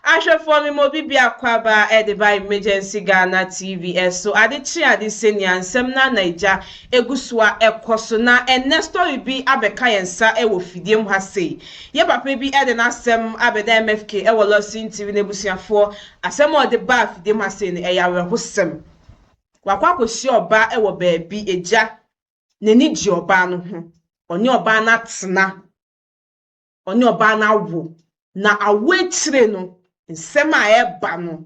Ahwɛfoɔ me ma obi biako aba ɛde ba Emergency Ghana TV ɛso ade kye ade sɛnea nsɛm no ana agya egu so a ɛkɔ so na ɛnɛ story bi abɛka yɛn nsa ɛwɔ fidie mu ha sei. Yɛ papa bi ɛde n'asɛm abɛda MFK ɛwɔ Lawson TV n'abusuafoɔ asɛm a ɔde baa fidie mu ha sei no ɛyɛ awerɛhosɛm. Wakɔ akɔhyia ɔbaa ɛwɔ baabi agya n'ani gye ɔbaa no ho. Ɔne ɔbaa no atena. Ɔne ɔbaa no awo. Na awo akyire no, nsɛm a ɛba no,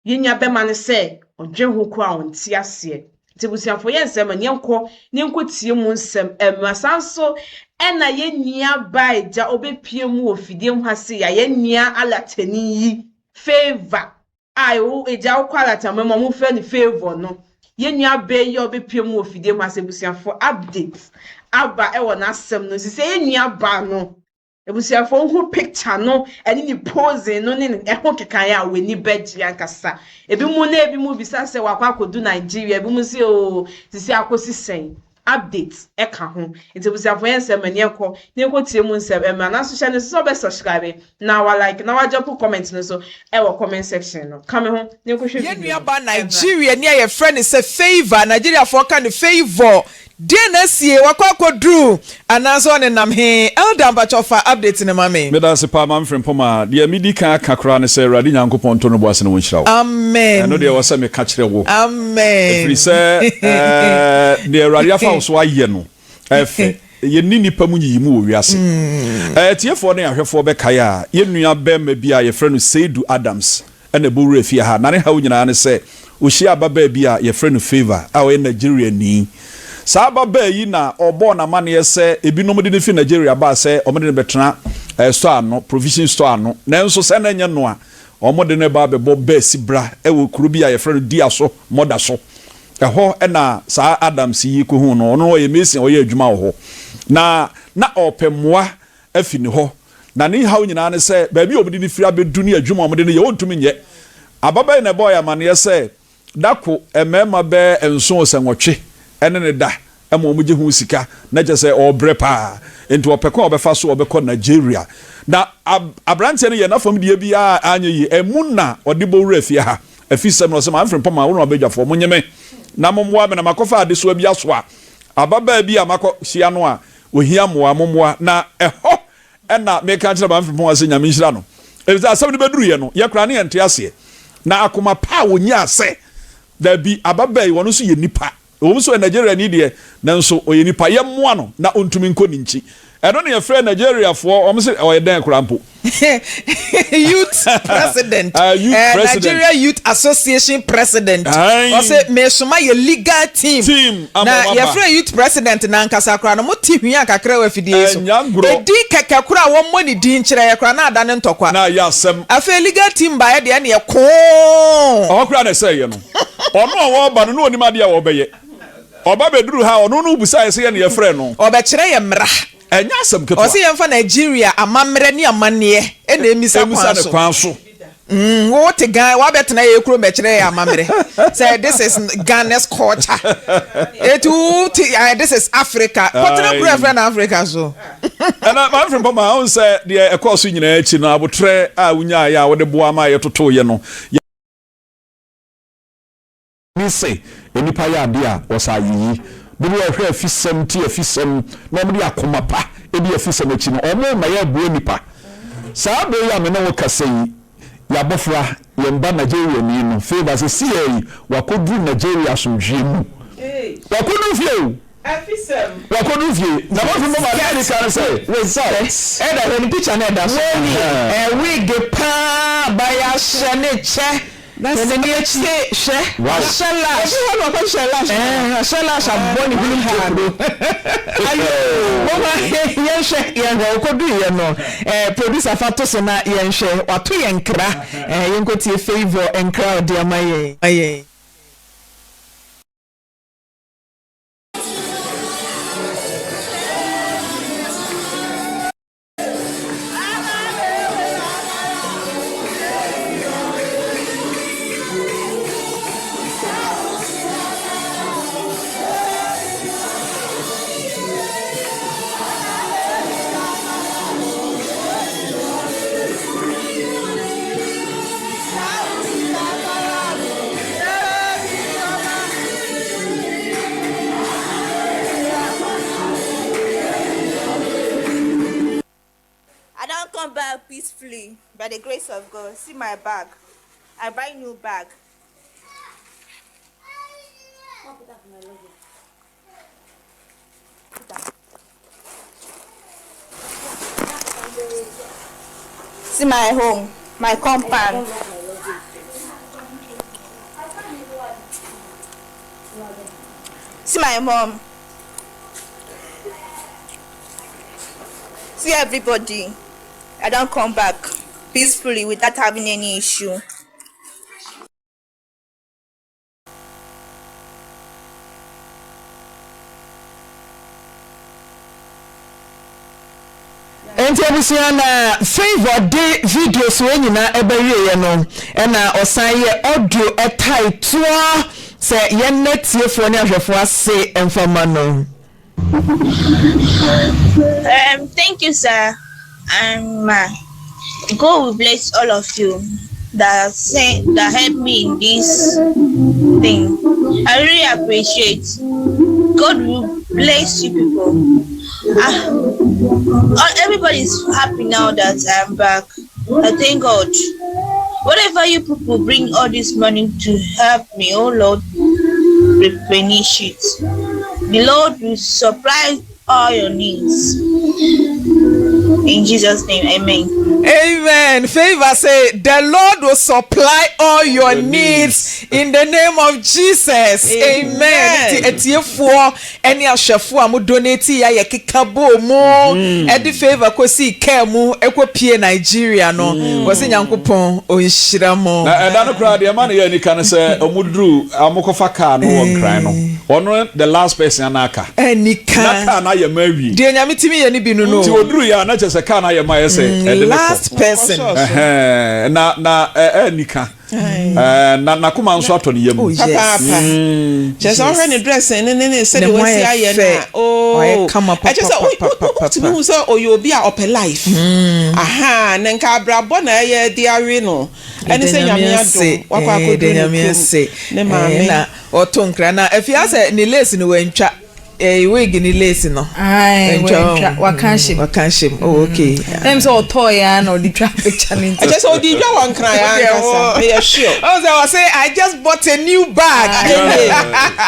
yɛn nua bɛma no sɛ ɔdwen ho koraa a ɔnte aseɛ. Nti abusuafoɔ yɛ nsɛm no yɛnkɔ na yɛnkɔtie mu nsɛm mmra. Saa nso ɛna yɛn nua baa agya ɔbɛpie mu wɔ fidie mu ha sei a yɛn nua alatani yi Favour a ɛwɔ agya wokɔ alataman mu a wɔfrɛ no Favour no. Yɛn nua baa yi a ɔbɛpie mu wɔ fidie mu ha sɛ abusuafoɔ update aba ɛwɔ n'asɛm no. Sisi yɛn nua baa no abusuafoɔ ho picture no ɛne ne posing no ne ne ɛho kekaeɛ a w'ani bɛgye ankasa. Ebi mu na ebi mu bisa sɛ wakɔ akɔdu Nigeria, ebi mu sɛ ooo sisi akɔsi sɛn. Update ɛka ho. Nti abusuafoɔ yɛn nsɛm ani ɛkɔ na yɛnkɔtie mu nsɛm ɛmra. Nanso hyɛ no so sɛ ɔbɛ subscribe na wa like na wa drop comment no so ɛwɔ comment section no. Ka me ho na yɛnkɔhwɛ Yɛn video no nuaba ɛmra. Nigeria ni a yɛfrɛ no sɛ Favour, Nigeriafoɔ ka no Favour. Deɛn na asie? Wakɔ akɔduru anaasɛ ɔnenam he? Elder mpakyɛw fa update no ma me. Meda ase paa Maame Frimpong a deɛ medi kan aka koraa ne sɛ Awurade Nyankopɔn ntɔ no bo ase na ɔnhyira wo. Amen. Ɛno deɛ ɛwɔ sɛ meka kyerɛ wo. Amen. Ɛfiri sɛ ɛɛ deɛ Awurade afa wo so ayɛ no ɛfɛ. Yɛnni nnipa mu nyiyimu wɔ wiase. Atiefoɔ ne ahwɛfoɔ bɛkae a yɛn nua barima bi a yɛfrɛ no Seidu Adams na ɛbɔ wura fie ha. Na ne haw nyinaa ne sɛ ɔhyia ababaa bi a yɛfrɛ no Favour a ɔyɛ Nigeriani. Saa ababaa yi na ɔbɔɔ no amanneɛ sɛ ebinom de no fi Nigeria baa sɛ wɔde no bɛtena store ano, provision store ano. Nanso sɛ na ɛnyɛ no a, wɔde no reba abɛbɔ baasi bra wɔ kuro bi a yɛfrɛ no Diaso Mɔdaso. Ɛhɔ na saa Adams yi kɔhuu no. Ɔno ɔyɛ mason a ɔyɛ adwuma wɔ hɔ. Na na ɔrepɛ mmoa afi ne hɔ. Na ne haw nyinaa ne sɛ baabi a wɔde no firi abɛdu ne adwuma a wɔde no yɛ, ɔntumi nyɛ. Ababaa yi na ɛbɔɔ yɛn amanneɛ sɛ da ko mmarima bɛyɛ nson sɛ nwɔtwe ne no da ma wɔgye ho sika, na kyerɛ sɛ ɔrebrɛ paa. Enti ɔpɛ kwan a ɔbɛfa so ɔbɛkɔ Nigeria. Na aberanteɛ no yɛ n'afam deɛ biara a anyɛ yie. Ɛmu na ɔde bɔ wura fie ha. Afisɛm no, ɔsɛ Maame Frimpong ma wo ne w'abadwafoɔ monnye me na mommoa me na makɔfa adesoa bi asoa ababaa bi a makɔhyia no a ɔhia mmoa, mommoa. Na ɛhɔ na meka kyerɛ Maame Frimpong sɛ Nyame nhyira no, efisɛ asɛm no bɛduruiɛ no, yɛ koraa ne yɛnte aseɛ. Na akoma pa a ɔnyaa sɛ, dabi, ababaa yi, ɔno nso yɛ nipa. Ɛwom sɛ ɔyɛ Nigeriani deɛ, nanso ɔyɛ nipa. Yɛmmoa no na ɔntumi nkɔ ne nkyi. Ɛno na yɛfrɛ Nigeriafoɔ, wɔn se ɔyɛ dɛn koraa mpo? Youth president. Youth president. Nigeria Youth Association president. Aye. Ɔse mesoma yɛ legal team. Team ama Na wɔn aba. yɛfrɛ youth president no ankasa koraa no, mote hwia kakra wɔ afidie yi so. Ɛnyɛ agorɔ. Edin kɛkɛ koraa a wɔmmɔ ne din nkyerɛ yɛ koraa na ada ne ntɔkwa. Na ayɛ asɛm. Afei legal team baeɛ deɛ ɛneɛ koo. Ɔhɔ koraa na ɛsɛeɛ no. Ɔno a ɔreba no, na ɔnim adeɛ a ɔrebɛyɛ. Ɔba bɛduruu ha a, ɔno no wobisaeɛ sɛ yɛn na yɛfrɛɛ no. Ɔrebɛkyerɛ yɛn mmara. Ɛnyɛ asɛm ketewa. Ɔse yɛmfa Nigeria amammerɛ ne amanneɛ na ɛmmisa kwan Ɛmmisa no so. kwan so. Wo te Ghana, wabɛtena yɛ kurom bɛkyerɛ yɛ amammerɛ sɛ this is Ghana's culture. Eti wo te this is Africa. Kɔtena kuro ɛfrɛ no Africa so. Ɛna Maame Frimpong ma wohu sɛ deɛ ɛkɔɔ so nyinaa akyi no, abotrɛ a wonyaeɛ a wode boa ma yɛtotooeɛ no, Ne sɛ nnipa yɛ adeɛ a, wɔsɛ ayeyi. Dodoɔ a ɛhwɛ afisɛm te afisɛm na wɔde akoma pa di afisɛm akyi no, wɔn na yɛreboa nnipa. Saa berɛ yi a me ne wo kasa yi, yɛn abɔfra, yɛn ba Nigeriani no, Favour, seesei yi wakɔduru Nigeria asomdwoeɛ mu. Wakɔduru fie o! Wakɔduru fie. Na wɔn mma adeɛ adi kan sɛ. Result. Ɛda hwɛ ne picture na ɛda so. Wei wig paa bayɛ ahyɛ ne kyɛ. Hwɛ n'ani akyi. Hwɛ wahyɛ lash. Obi hɔ na ɔkɔhyehyɛ lash. Ɛɛ wahyɛ lash abɔ ne hwenem tokuro. Ayoo moma yɛnhwɛ yɛnhwɛ okoduiɛ no ɛɛ producer fa to so na yɛnhwɛ wato yɛn nkra ɛɛ yɛnkɔtie Favour nkra a ɔde ama yɛn. happy by the grace of God. See my bag. I buy new bag. See my home, my compound. See my mom. See everybody. I don't come back peacefully without having any issue. Enti abusua na Favour de videos wei nyinaa ɛbɛwieɛ no ɛna ɔsan yɛ audio ɛtae toɔ sɛ yɛnnɛ tiefoɔ ne ahwɛfoɔ ase mfa ma no. Um, thank you, sir. And ma, God will bless all of you that sent that helped me in this thing. I really appreciate. God will bless you people. Ah, everybody is happy now that I'm back. I thank God. Whatever you people bring all this money to help me, oh Lord, replenish it. The Lord will supply all your needs. In Jesus' name, amen. Amen. Favor say the Lord will supply all your needs in the name of Jesus. Amen. Nti atiefoɔ ne ahwɛfoɔ a mo donate yɛ a yɛkeka bɔɔ mu ɛde Favor kɔsii kaa mu ɛkɔ pie Nigeria no, wɔse Nyankopɔn ɔnhyira mo. Na ɛda no koraa deɛ ɛma no yɛ anika ne sɛ ɔmo duru a ɔmo kɔfa car no wɔ Nkran no, ɔno the last person a na aka. Anika. Na car no ayɛ ma awie. Deɛ Nyame tumi yɛ no bi no no. Nti ɔduru yɛ a na kyerɛ sɛ car no ayɛ ma ayɛ sɛ ɛde no kɔ. Last person. Ɛhɛn, na na ɛɛ anika. Ɛɛ na n'akoma nso atɔ ne yam. Oh yes. Papaapa. Kyerɛ sɛ ɔhwɛ ne dressing ne ne ne Ne sɛdeɛ ho wasi ayɛ ayɛ no fɛ. a oo Wayɛ kama ɛkyɛ sɛ wo wo wo wotumi hu papapapapapa. sɛ ɔyɛ obi a ɔpɛ life. Ahaa na nka abrabɔ na ɛyɛ de awe no ɛne Yɛda sɛ Nyame Nyame ase. adom wakɔ Ɛɛ yɛda akɔduru ne Nyame kurom ase. ne Ɛɛ maame. na ɔto nkra na afei asɛ ne lace no wantwa. Eh, wig ne lace no. Aye, Wantwa wantwa. Waka ahyɛ mu. Waka ahyɛ mu. Oh, okay. Ɛm sɛ ɔtɔɔ yɛ ara na ɔde twa picture no nti. Ɛkyɛ sɛ ɔde dwa wɔ nkran ankasa. Meyɛ sure. Oh, sɛ ɔse I just bought a new bag. Ɛnie,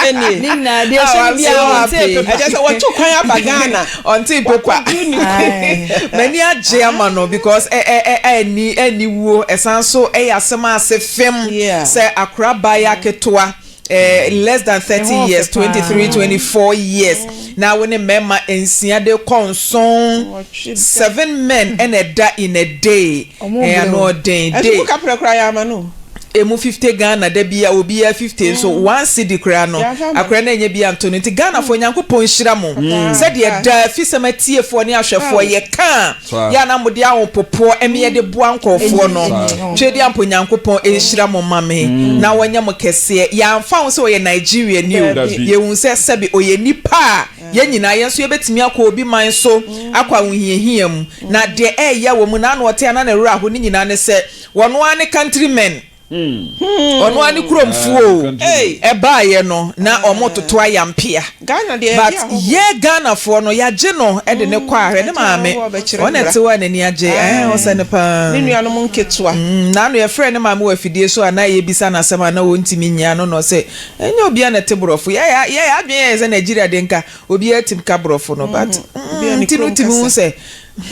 ɛnie. Ne nyinaa deɛ ɛhyɛ no biara ɔntee pepa. Ɛkyɛ sɛ watu kwan aba Ghana. Ɔntee pepa. Wakɔduru ne kurom. M'ani agye ama no because ɛ ɛ ɛ ɛni ɛni wuo ɛsan so ɛyɛ asɛm a ase fem sɛ akora abaayewa ketewa. eh, less than 30 years, 23, 24 years. Na wo ne mmarima nsia de kɔ nson, seven men ɛna ɛda in a day. Ɛyɛ ano ɔden day. Ɛso kaprɛ koraa yɛ ama no. Emu 50 Ghana da bi a obiara 50 nso mm. one cedi koraa no akora na ɛnyɛ bi anto no nti Ghana fo Nyankopɔn nhyira mo sɛdeɛ daa fisɛm atiefoɔ ne ahwɛfoɔ yɛ kaa Yɛ a na mode ahopopoɔ ɛme yɛde boa nkorɔfoɔ no. Twedeampo Nyankopɔn nhyira mo ma me na ɔnyɛ mo kɛseɛ. Yɛamfa ho sɛ ɔyɛ Nigeriani o, yɛhu sɛ sɛbe ɔyɛ nipa a yɛn nyinaa yɛn nso yɛbɛtumi akɔ obi man so akɔ ahohiahia mu. Na deɛ ɛɛya wɔ mu na ano ɔte a na ne werɛ aho ne nyinaa ne sɛ wɔno ara ne countrymen. Ɔno ara ne kuromfoɔ o. Ɛbaeɛ no na ɔmo toto ayampea. But yɛ Ghanafoɔ no yagye no de no kɔ a hwɛ ne maame ɔna ɛte hɔ a n'ani agye ɛɛ ɔsɛ no paa. Ne nuanom nketewa. Naano yɛfrɛɛ ne maame wɔ afidie so a na yɛbisa no asɛm a na ɔntumi nyia no na ɔsɛ ɛnyɛ obiara na ɛte borɔfo yɛ yɛ adwene yɛ sɛ Nigeria deɛ nka obiara tumi ka borɔfo no but nti no tumi hu sɛ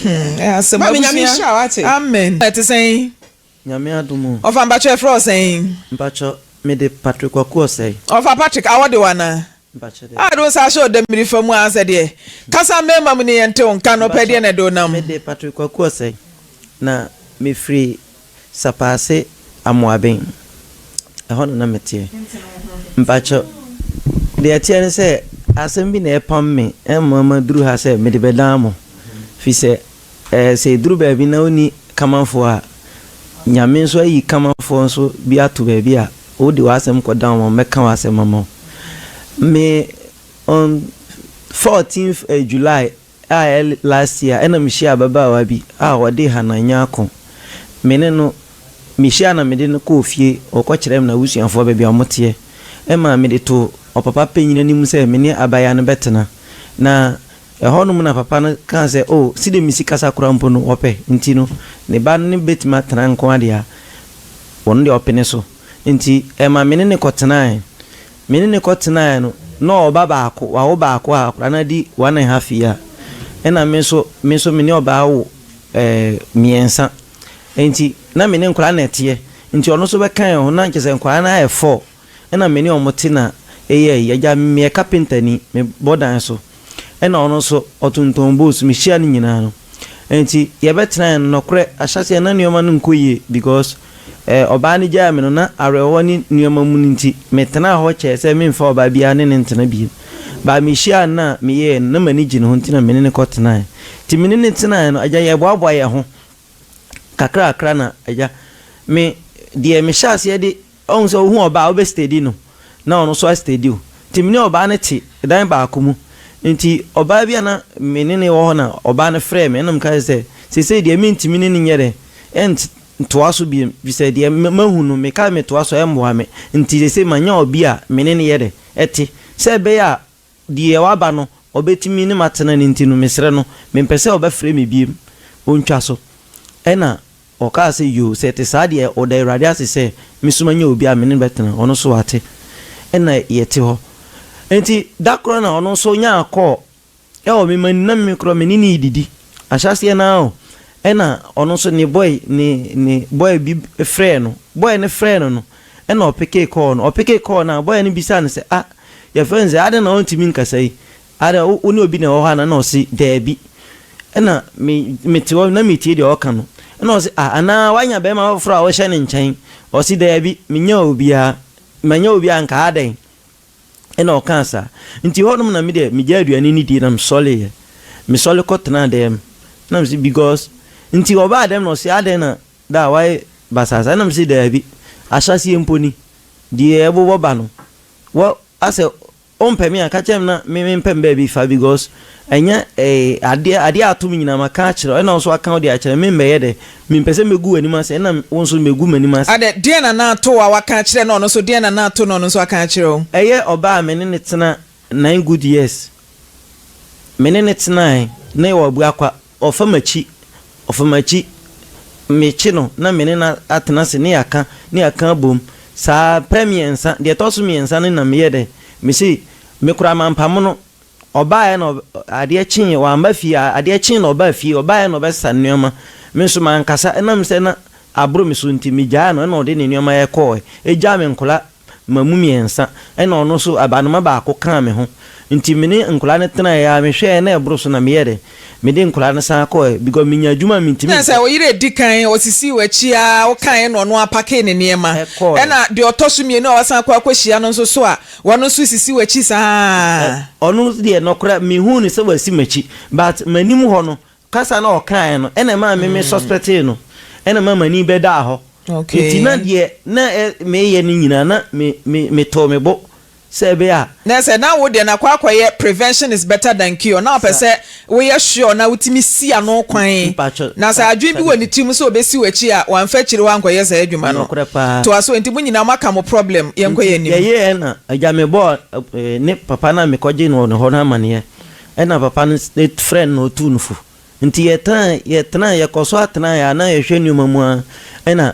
hmm ɛyɛ asɛm abusua amen ɛte sɛn. Nyame adom o. Ɔfa mpakyɛ yɛfrɛ wo sɛn? Mpakyɛ mede Patrick Kwaku Osei. Ɔfa Patrick awɔ de wo anaa? Mpakyɛ dabi. Ah de wo nsa ahyɛ ɔdamiri fa mu ansɛ deɛ kasa mmarima mu ni yɛnte wo nka no pɛ deɛ na ɛde wo nam. Mpakyɛ mede Patrick Kwaku Osei na mefiri Sapaase Amoaben ɛhɔ na na meteɛ. Mpakyɛ deɛ ɛteɛ ne sɛ asɛm bi na ɛpam me ɛma maduru ha sɛ mede bɛdan mo firi sɛ Ɛɛ, sɛ ɛduru baabi na wonni kamafoɔ a, Nyame nso ayi kamafoɔ nso bi ato baabi a, wode w'asɛm kɔda wɔn a, wɔbɛka w'asɛm ama wo. Me, on 14th July a ɛyɛ last year, ɛna mehyia ababaawa bi a ɔde Hannah Nyarko. Me ne no, mehyia na mede no kɔɔ fie, ɔkɔkyerɛɛ me n'abusuafoɔ baabi a wɔteɛ. Ɛma mede too ɔpapa panyin anim sɛ me ne abaayewa no bɛtena. Na. Ɛhɔnom na papa no kaa sɛ, Oh, sɛdeɛ mesi kasa koraa mpo no, wɔpɛ. Nti no, ne ba no ne bɛtumi atena nko ara deɛ a, ɔno deɛ ɔpene so. Nti ɛma me ne no kɔtenaeɛ. Me ne no kɔtenaeɛ no, na ɔwɔ ba baako, wawo baako a akwadaa no adi one and half year. Ɛna me nso, me nso me ne ɔbaa wo eh, mmiɛnsa. Nti na me ne nkwadaa na ɛteɛ. Nti ɔno nso bɛka yɛn ho, na kyerɛ sɛ nkwadaa no ayɛ four. Ɛna me ne wɔn te na ɛyɛ ayi. Agya, meyɛ kapentani, mebɔ dan so. Ɛna ɔno nso, ɔtontɔn books, mehyia no nyinaa no. Nti yɛbɛtenaeɛ no, nɔkorɛ, ahyɛaseɛ na nneɛma no nkɔ yie because eh, ɔbaa no gyaee me no, na awerɛhoɔ ne nneɛma mu no nti, metenaa hɔ kyɛɛ sɛ memfa ɔbaa biara ne no ntena bio. But mehyiaa no na meyɛɛ no, na m'ani gye ne ho nti na me ne no kɔtenaeɛ. Nti me ne no tenaeɛ no, agya, yɛboaboa yɛn ho kakrakra na agya, me deɛ mehyɛɛ aseɛ de Ɔhu sɛ wohu ɔbaa a wobɛ steady no na ɔno nso a steady wo. Nti me ne ɔbaa no te dan baako mu. Nti ɔbaa bi a na me ne no wɔ hɔ na ɔbaa no frɛɛ me ɛna meka kyerɛ sɛ seesei deɛ mentumi ne no nyɛ dɛn ntoa so biom fisɛ deɛ mahu no meka metoa so a ɛmmoa me. Nti seesei manya obi a me ne no yɛ dɛn ɛte sɛ ɛbɛyɛ a deɛ waba no ɔbɛtumi ne matena no nti no mesrɛ no mempɛ sɛ ɔbɛfrɛ me biom ɔntwa so. Ɛna Ɔkaa sɛ, Yoo, sɛ ɛte saa deɛ, ɔda Awurade ase sɛ me nso manya obi a me ne no bɛtena, ɔno nso wate. Ɛnna yɛte hɔ. Enti da koro na ɔno nso nyaa kɔɔ ɛwɔ me m'anim, na me koraa me ne no redidi. Ahyɛaseɛ no ara o, ɛnna ɔno nso ne boy ne ne boy bi frɛɛ no. Boy no frɛɛ no no, ɛnna ɔpekee kɔɔ no. Ɔpekee kɔɔ no a, boy no bisaa no sɛ, Ah, yɛfrɛ no sɛ, adɛn na ɔntumi nkasa yi? Adɛn, wo ne obi na ɛwɔ hɔ anaa? Ɛna ɔse, Daabi. Ɛna me, mete hɔ na metie deɛ ɔreka no. Ɛna ɔse, Ah, anaa woanya barima foforɔ a wohyɛ ne nkyɛn? Ɔse, Daabi, mennya obiara. Manya obiara anka adɛn? Ɛna ɔkaa saa. Nti hɔnom na me deɛ megyaa aduane no die na mesɔreeɛ. Mesɔre kɔtenaa dɛm. Na mese, because, nti ɔbaa dɛm na ɔse, adɛn na da a woayɛ basaa saa? Ɛna mese, Daabi, ahyɛaseɛ mpo ni, deɛ ɛbobɔ ba no, wɔ, asɛ Wompɛ me a, ka kyerɛ me na me mempɛ me baabi fa because ɛnyɛ eh, adeɛ adeɛ a ato me nyinaa maka akyerɛ wo ɛna wo nso aka wo deɛ akyerɛ me memmɛyɛ dɛ mempɛ sɛ mɛgu w'anim ase ɛna wo nso mɛgu m'anim ase. Adɛ, deɛn na na ato wo a waka akyerɛ na ɔno nso deɛn na na ato na ɔno nso aka akyerɛ wo? Ɛyɛ ɔbaa a me ne no tena nine good years me ne no tenae na yɛwɔ Abuakwa Ɔfa m'akyi, ɔfa m'akyi, mekye no na me ne no atena ase ne yɛaka, ne yɛaka abom. Saa pɛ mmiɛnsa, deɛ ɛtɔ so mmiɛnsa no na meyɛ dɛ, mese me koraa mampamo no. Ɔbaeɛ na adeɛ kyeeɛ, wamma fie, adeɛ kyee na ɔbaa fie, ɔbaeɛ na ɔbɛsesa ne nneɛma. Me nso mankasa, ɛnam sɛ na aboro me so nti, megyaa no ɛna ɔde ne nneɛma kɔeɛ, ɛgyaa me nkwadaa ma mu mmiɛnsa, ɛna ɔno nso abanoma baako kaa me ho. Nti me ne nkwadaa no tenaeɛ ara, mehwɛeɛ na ɛboro so na meyɛɛ dɛn? Mede nkwadaa no san kɔeɛ because menya adwuma a mentumi Na sɛ nkɔ. wo yere adi kan, ɔsisii w'akyi ara, wokaeɛ na ɔno apakee ne nneɛma. Ɛkɔeɛ. Ɛna deɛ ɔtɔ so mmienu a wasan akɔ akɔhyia no nso so a, ɔno nso sisi w'akyi saa ara. Ɔno deɛ nɔkorɛ mehuu no sɛ wasi m'akyi but m'anim hɔ no Kasa no a ɔkaeɛ no ɛna ɛmaa me me suspectee no, ɛna ɛmaa m'ani bɛdaa hɔ. Nti na deɛ na meyɛ no nyinaa na me me metoo me bo sɛ ɛbɛyɛ a. Na sɛ na wo deɛ no akɔ akɔyɛ prevention is better than cure, na wopɛ sɛ woyɛ sure na wotumi si ano kwan, na sɛ adwene bi wɔ ne tirim sɛ ɔbɛsi w'akyi a, wamfa akyire hɔ ankɔyɛ saa adwuma no. Nokorɛ paa. Toa so, nti mo nyinaa moaka mo problem, yɛnkɔ yɛn Nti anim. yɛyɛeɛ na agya mebɔɔ ne papa no a mekɔgyee no wɔ ne hɔ no amaneɛ. Ɛna papa no frɛɛ no na ɔtuu no fo. Nti yɛtenae, yɛtenae, yɛkɔ so ara tenae a na yɛhwɛ nneɛma mu ara, ɛna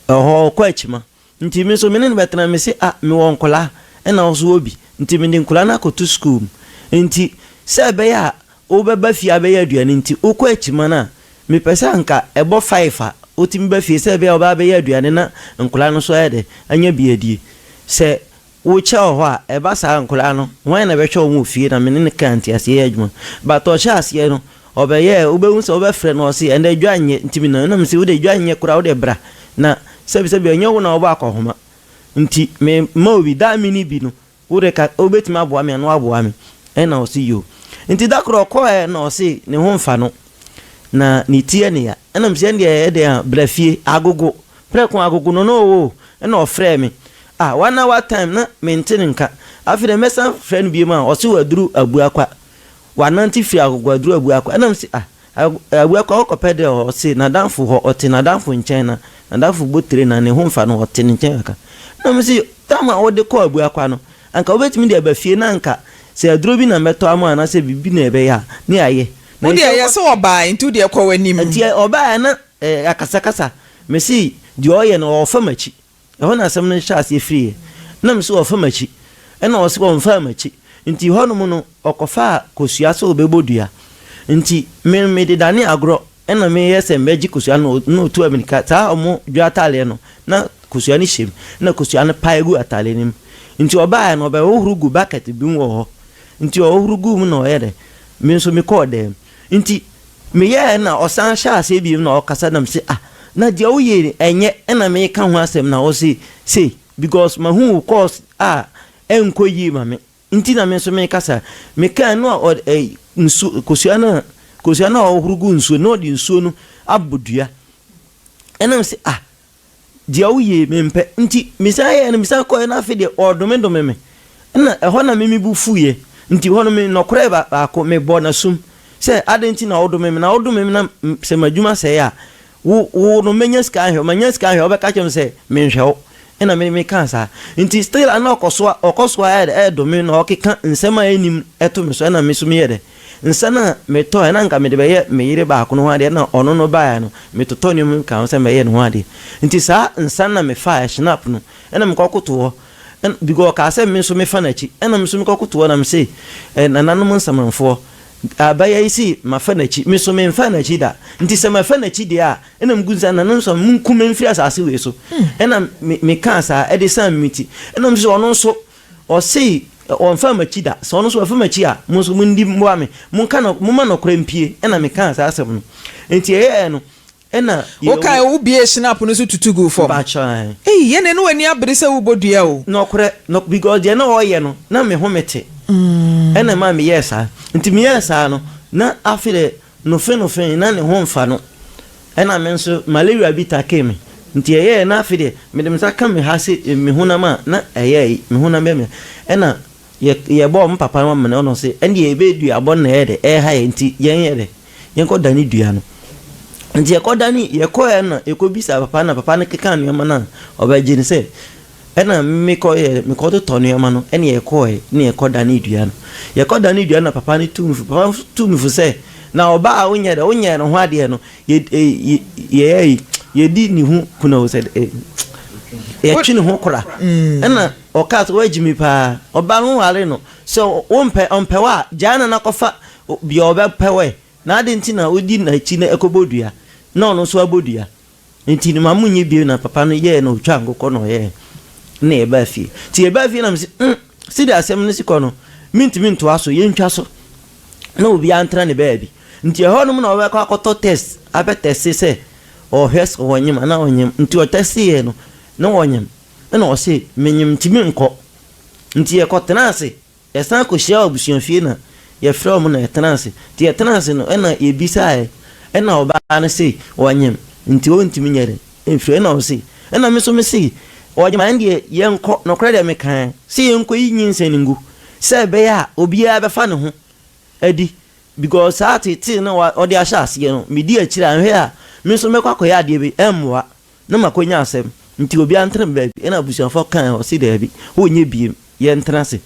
ɛhɔ ɔkɔ akyima. Nti me nso me ne no bɛtena, mese ah, mewɔ nkwadaa, ɛna wo nso wɔ bi, nti mede nkwadaa no akɔto sukuu mu. Nti sɛ ɛbɛyɛ a wobɛba fie abɛyɛ aduane nti, wokɔ akyima no a, mepɛ sɛ anka ɛbɔ five a, wotumi ba fie sɛ ɛbɛyɛ a wobɛba abɛyɛ aduane na nkwadaa no nso ayɛ dɛ, anya bi adie. Sɛ Wokyɛ wɔ hɔ a, ɛba saa a nkwadaa no, hwan na ɛbɛhwɛ wɔn wɔ fie na me ne no kaa nteaseɛ yɛ adwuma. But ɔhyɛɛ aseɛ no, ɔbɛyɛɛ, wobɛhu sɛ wobɛfrɛ no ɔse ɛndɛ dwa nyɛ nti me na mese wode dwa nyɛ koraa wode bra na sɛbisɛbi ɛnyɛ wo na wobɔ akɔhoma nti me ma obi da mene bi no wode ka wobɛtumi aboa me a na waboa me ɛna ɔse yoo nti da koro ɔkɔɛ na ɔse ne ho mfa no na ne ti yɛ ne ya ɛna mese ɛndeɛ ɛyɛ dɛn a bra fie agogo prɛko agogo no na ɔwɔ o ɛna ɔfrɛɛ me Ah one hour time na mente ne nka. Afei deɛ mɛsan frɛ no biom a ɔse waduru Abuakwa. Wanante firi Agogo aduru Abuakwa. Ɛna mese ah Abuakwa wokɔpɛ dɛ hɔ? Ɔse n'adamfo hɔ, ɔte n'adamfo nkyɛn na n'adamfo bɔ tire na ne ho mfa no ɔte ne nkyɛn kakra. Ɛna mese time a wode kɔɔ Abuakwa no anka wobɛtumi de aba fie na anka Sɛ aduro bi na mɛtɔ ama wo anaasɛ biribi na ɛbɛyɛ a, ne ayɛ. Na Wo deɛ ɛsɛ ɛyɛ sɛ ɔbaeɛ nti wo deɛ kɔ w'anim. Nti ɔbaeɛ na akasakasa. Mese deɛ ɔyɛ no ɔɔfa m'akyi. Ɛhɔ na asɛm no hyɛɛ aseɛ firiiɛ. Na mese ɔfa m'akyi. Ɛna ɔse ɔmfaa m'akyi. Nti hɔnom no ɔkɔfaa kosua sɛ ɔbɛbɔ dua. Nti me mede danee agorɔ ɛna meyɛ sɛ mɛgye kosua no na ɔtu amirika. Saa ɔmo dwa ataadeɛ no na kosua no hyɛ mu. Ɛna kosua no pae gu ataadeɛ no mu. Nti ɔbaeɛ no ɔbɛhohoro gu bucket bi mu wɔ hɔ. Nti ɔhohoro guu mu na ɔyɛ dɛ me nso mekɔɔ dɛm. Nti meyɛɛ na ɔsan hyɛɛ aseɛ bio na ɔkasa na mese ah na deɛ woyɛ yi ɛnyɛ ɛna meka ho asɛm na wose sei because mahu wo course a ɛnkɔ yie ma me nti na me nso mekasa. Mekaa no a ɔde ɛyi nsuo kosua no a kosua no a ɔhoro gu nsuo no na ɔde nsuo no abɔ dua ɛna mese ah Deɛ woyɛ yi, mempɛ. Nti mesan yɛɛ no, mesan kɔeɛ na afei deɛ ɔredomedome me. Ɛna ɛhɔ na me me bo fuiɛ. Nti hɔ no me nɔkorɛ baako, mebɔɔ n'asom sɛ, adɛn nti na wodome me? Na wodome me na sɛ m'adwuma sɛe a, wo, wo no mɛnya sika ahwɛ wo. Manya sika ahwɛ wo, wobɛka akyerɛ me sɛ menhwɛ wo. Ɛna me mekaa saa. Nti still a na ɔkɔ so a, ɔkɔ so ara ɛredome na ɔkeka nsɛm a ɛnnim to me so. Ɛna me nso meyɛ dɛ? Nsa no a metɔe na anka mede bɛyɛ me yere baako no ho adeɛ na ɔno no baeɛ no, metotɔ nneɛma mu kaa ho sɛ mɛyɛ ne ho adeɛ. Nti saa nsa no na mefaeɛ, Schnapp no, ɛna mekɔkoto hɔ. Ɛna, because ɔkaa sɛ me nso mefa n'akyi. Ɛna me nso mekɔkoto hɔ na mese, eh, nananom nsamanfoɔ, abaayewa yi se mafa n'akyi, me nso memfaa n'akyi da. Nti sɛ mafa n'akyi deɛ a, ɛna megu nsa, nananom nsamanfoɔ, monku me mfiri asase wei so. Ɛna me, mekaa saa, ɛde san me ti. Ɛna mese ɔno nso, Ɔse ɔnfaa makyi da, sɛ ɔno nso wafa makyi a, mo nso mondi mmoa me, monka nɔ, momma nɔkorɛ mpue, ɛna mekaa saa asɛm no. Enti ɛyɛɛ no, ɛna yɛ Wokae, wo buee schnapp no so tutu guu fam. Mpakyɛw ae. Ei, ɛnneɛ na w'ani abere sɛ wobɔ dua o. Nɔkorɛ, nɔ, because deɛ na ɔyɛ no, na me home te, ɛna ɛmaa meyɛɛ saa. Nti meyɛɛ saa no, na afei deɛ Nofenofe na ne ho mfa no. Ɛna me nso malaria bi takee me nti ɛyɛɛ na afei deɛ mede me nsa ka me ha se me honam a na ɛyɛ me honam yɛ me ɛna yɛ yɛbɔɔ me papa no amane ɔno se ɛndeɛ yɛbɛyɛ dua bɔ no na ɛyɛ dɛ ɛha yɛ nti yɛn yɛ dɛ yɛnkɔ dane dua no nti yɛkɔ dane yɛkɔɛ na yɛkɔ bisa papa na papa no keka nneɛma no a ɔbɛgye no sɛ Ɛna me kɔ yɛ me kɔ totɔ nneɛma no ɛna yɛ kɔɛ ɛna yɛ kɔ dane dua no yɛ kɔ dane dua no na papa no tu me fo papa no tu me fo sɛ na ɔbaa a wonyɛ dɛ wonyɛ ne ho adeɛ no yɛ yɛ yɛ yɛ di ne ho kuna o sɛ yɛ twe ne ho kora ɛna ɔkaa sɛ wagyi mi paa ɔbaa no ware no sɛ wompɛ ɔmpɛ wɔ a gyaa na nakɔfa bia ɔbɛpɛ wɛ na ade nti na wodi n'akyi na ɛkɔbɔ dua na ɔno nso abɔ dua. Nti no ma mo nyɛ bio na papa no yɛɛ na otwaa nkokɔ na ɔyɛɛ na yɛbaa fie. Nti yɛbaa fie na mese mm sɛdeɛ asɛm no si kɔ no mentumi ntoa so yɛntwa so na obiara ntena ne baabi. Nti ɛhɔ nom na ɔbɛkɔ akɔtɔ test abɛtɛste sɛ ɔhwɛ sɛ ɔnyem anaa ɔnyem. Nti ɔtɛsteeɛ no na ɔnyem ɛna ɔse menyem nti menkɔ. Nti yɛkɔtenaa ase Yɛsan kɔhyiaa abusuafie na yɛfrɛɛ wɔn na yɛtenaa ase. Nti yɛtenaa ase no ɛna yɛbisaaɛ, ɛna ɔbaa no se ɔnyem nti ɔntumi nyɛ dɛn mfiri hɔ. Ɛna ɔse, ɛna me nso mese ɔnyem a ɛndeɛ yɛnkɔ, nokorɛ deɛ mekaaɛ sɛ yɛnkɔyi nyinsɛn no ngu sɛ ɛbɛyɛ a obiara bɛfa ne ho adi because saa ateetee no a ɔde ahyɛ aseɛ no medi akyire a nhwɛ a me nso mɛkɔ akɔyɛ adeɛ bi ɛmmoa. Na makonya asɛm nti obiara ntena me baabi. Ɛna abusuafoɔ kae ɔse daabi wonyɛ biem yɛntena ase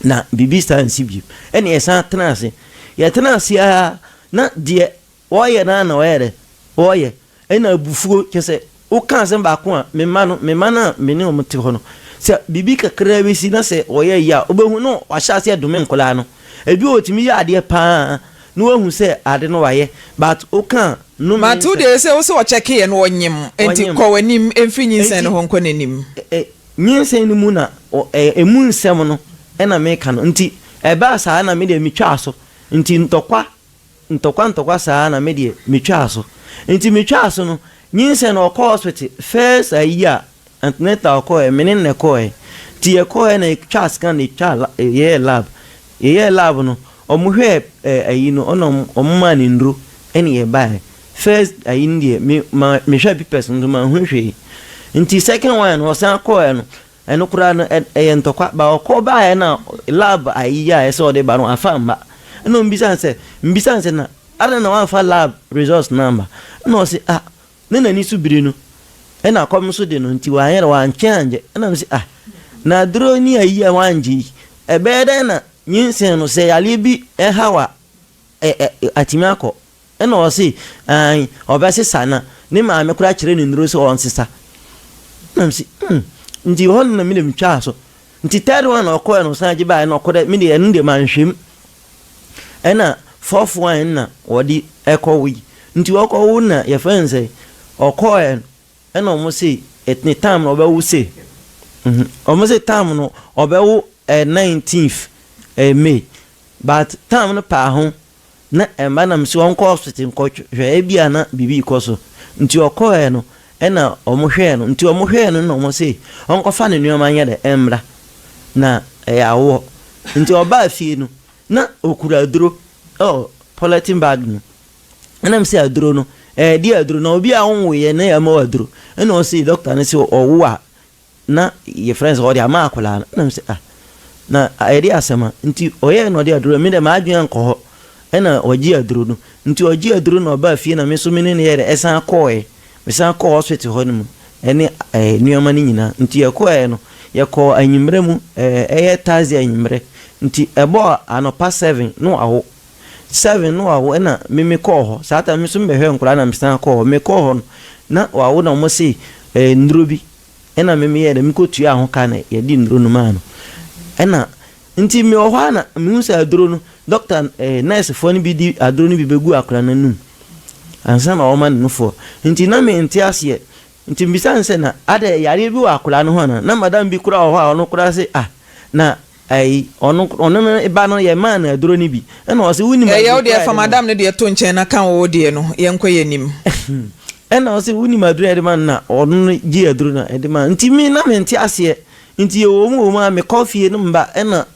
na biribi saa nsi biem. Ɛna yɛsan tena ase. Yɛtena ase ara na deɛ wɔyɛ no ara na wɔyɛ dɛ wɔyɛ. Ɛna abufuo kyɛ sɛ woka asɛm baako a me mma no me mma no a me ne wɔn te hɔ no sɛ biribi kakraa bi si na sɛ wɔyɛ yie a wobɛhu na wahyɛ aseɛ dome nkwadaa no. Ebi wɔ hɔ ɔtumi yɛ adeɛ paa na wahu sɛ ade no wayɛ but woka nnome But wo nsɛm. deɛ sɛ wo sɛ ɔkyɛkeeɛ no ɔnyem nti Ɔnyem. kɔ w'anim mfiri nyinsɛn Enti no hɔ nkɔ n'anim. ɛ nyinsɛn no mu na ɔ ɛ emu nsɛm no na meka no nti ɛbaa saa na me deɛ metwaa so nti ntɔkwa ntɔkwa ntɔkwa saa na me deɛ metwaa so nti metwaa so no nyinsɛn no ɔkɔɔ hospital first ayi a Antenatal kɔɔɛ, me ne no na ɛkɔɔɛ. Nti yɛkɔɔɛ na yɛtwaa scan na yɛtwaa la yɛyɛɛ lab. Yɛyɛɛ lab no, ɔmo hwɛɛ ɛɛ ayi no ɛna ɔmo ɔmo maa no nnuro ɛna yɛbaeɛ. First ayi no deɛ me ma mehwɛɛ papers no nso manhu hwee. Nti second one no ɔsan kɔɔɛ no, ɛno koraa no ɛ ɛyɛ ntɔkwa but ɔkɔ baeɛ na lab ayi a ɛsɛ ɔde ba no wamfa amma. Ɛna ɔmo bisaa no sɛ, mebisaa no sɛ na adɛn na wamfa lab results no amma? Ɛna ɔse ah Ne n'ani so biri no, ɛna kɔm nso de no nti wanyɛ dɛ wantwe angyɛ. Ɛna mese ah, na aduro ne ayi a wangye yi, ɛbɛyɛ dɛn na Nyinsɛn no sɛ yareɛ bi ɛhaw a ɛ ɛ atumi akɔ. Ɛna ɔse aane ɔbɛsesa na ne maame koraa kyerɛ no nnuro sɛ ɔnsesa. Ɛna mese hmm nti hɔ no na me deɛ metwaa so. Nti third one na ɔkɔɛ no ɔsan gye baeɛ na ɔkɔ dɛ me deɛ ɛno deɛ manhwɛ mu. Ɛna fourth one na wɔde ɛkɔwoe. Nti ɔkɔwo na yɛfrɛ no sɛ ɔkɔɛ no ɛna ɔmo se ne time no ɔbɛwo se ɔmo se time no ɔbɛwo 19th May but time no paa ho na ɛmba na mese ɔnkɔ hospital nkɔhwɛ ebia na biribi rekɔ so nti ɔkɔɛ no ɛna ɔmo hwɛɛ no nti ɔmo hwɛɛ no na ɔmo se ɔnkɔfa ne nneɛma nyɛ dɛ ɛmmra na ɛyɛ awoɔ nti ɔbaa fie no na okura aduro ɛwɔ polythene bag mu ɛna mese aduro no ɛyɛ deɛ aduro na obi a ɔnwoeɛ na yɛama wo aduro ɛna ɔse doctor no se ɔwo a na yɛfrɛ no sɛ ɔde ama akwadaa no ɛna mesɛ ah na ɛde asɛm a nti ɔyɛɛ na ɔde aduro me dɛ m'adwene ankɔ hɔ ɛna ɔgye aduro no nti ɔgye aduro na ɔbaa fie na me nso me ne no yɛ dɛ ɛsan kɔɔɛ mesan kɔɔ hospital hɔ no mu ɛne ɛɛ nneɛma no nyinaa nti yɛkɔɔɛ no yɛkɔɔ anwummerɛ mu ɛɛ ɛyɛ Thursday anwummerɛ nti ɛbɔɔ anɔpa 7 no awo 7 no awo ɛna me me kɔɔ hɔ saa ta me nso mebɛhwɛ nkwadaa na mesan kɔɔ hɔ mekɔɔ hɔ no na wawo na wɔn se ɛɛ nnuro bi Ɛna me meyɛɛ dɛ mekɔtuaa ho ka na yɛde nnuro no maa no. Ɛna nti mewɔ hɔ a na mehu sɛ aduro no dɔkta eh, nɛɛsefoɔ no bi de aduro no bi bɛgu akwadaa no anum ansa na wɔma no nufoɔ. Nti na mente aseɛ. Nti mebisa no sɛ na adɛ yareɛ bi wɔ akwadaa no ho anaa? Na madam bi koraa wɔ hɔ a ɔno koraa se ah na Ayi, ɔno, ɔno no ba no yɛmaa no aduro no bi. Ɛna ɔse, wonim Ɛyɛ aduro wo korɔ deɛ a fa yɛde ma no? madam no deɛ to nkyɛn na ka wo deɛ no, yɛnkɔ yɛn anim. Ɛna ɔse, wonim aduro a yɛde ma no? Na ɔno no gye aduro no a yɛde ma no. Nti me na mente aseɛ. Nti yɛwɔ mu wɔ mu a, mekɔ fie no meba, ɛna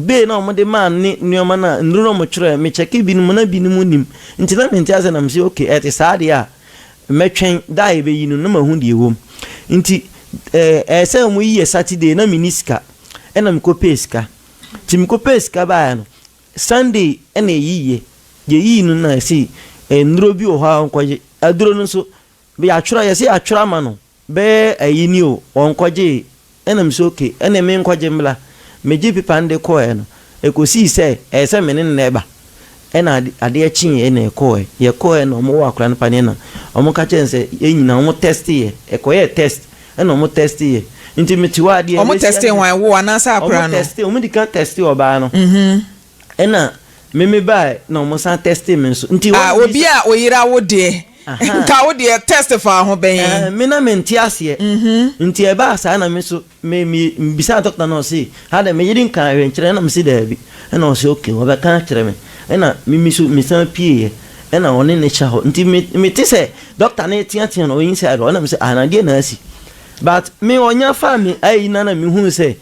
bay no a wɔde maa no ne nneɛma no a, nnuro no a wɔtwerɛɛ, me kyɛke binom na binom nnim. Nti na mente aseɛ na mese okay, ɛte saa deɛ a, mɛtwɛn da a yɛbɛyi no na mahu deɛ ɛwɔ mu. Nti ɛɛ, ɛyɛ sɛ wɔyi yɛ Saturday na menni sika. Ɛna mekɔpɛɛ sika. Nti mekɔpɛɛ sika baeɛ no, Sunday ɛna ɛyiiɛ. Yɛyii no na yɛse nnuro bi wɔ hɔ a ɔnkɔgye. Aduro no nso, yɛatwerɛ, yɛse yɛatwerɛ ama no bɛyɛ ayi ni o, ɔnkɔgyee. Ɛna mese okay, ɛneɛ menkɔgye mmra. Megye paper no de kɔeɛ no, ɛkɔsii sɛ ɛyɛ sɛ me ne no na ɛba. Ɛna adeɛ kyeeɛ na yɛkɔeɛ. Yɛkɔeɛ na wɔwɔ akwadaa no paneɛ na wɔka kyerɛɛ no sɛ yɛn nyinaa wɔn tɛsteeɛ. Ɛkɔyɛɛ test ɛna wɔn tɛsteeɛ. Nti mete hɔ a deɛ Wɔn ɛbɛsi tɛstee ara ne hwan? Wo anaasɛ akwadaa wɔn no? tɛstee, wɔn di kan tɛstee ɔbaa no. Ɛna me me baeɛ na wɔn san tɛstee me nso. Nti Ah, wɔn obi bisa. a oyera wo deɛ, Ahaa. nka wo deɛ test faa ho bɛn? Ɛɛ, me na mente aseɛ. Nti ɛbaa saa na me nso Me me mebisaa doctor no ɔse adɛn me yere nkaa hwee nkyerɛ ɛna mese daabi ɛna ɔse okay ɔbɛka akyerɛ me ɛna me me so mesan pieeɛ ɛna ɔne ne hyɛ hɔ nti me mete sɛ doctor no reteatea no wɔ inside hɔ ɛna mese ah na deɛ na asi but me ɔnya faa me ayi na na mehuu sɛ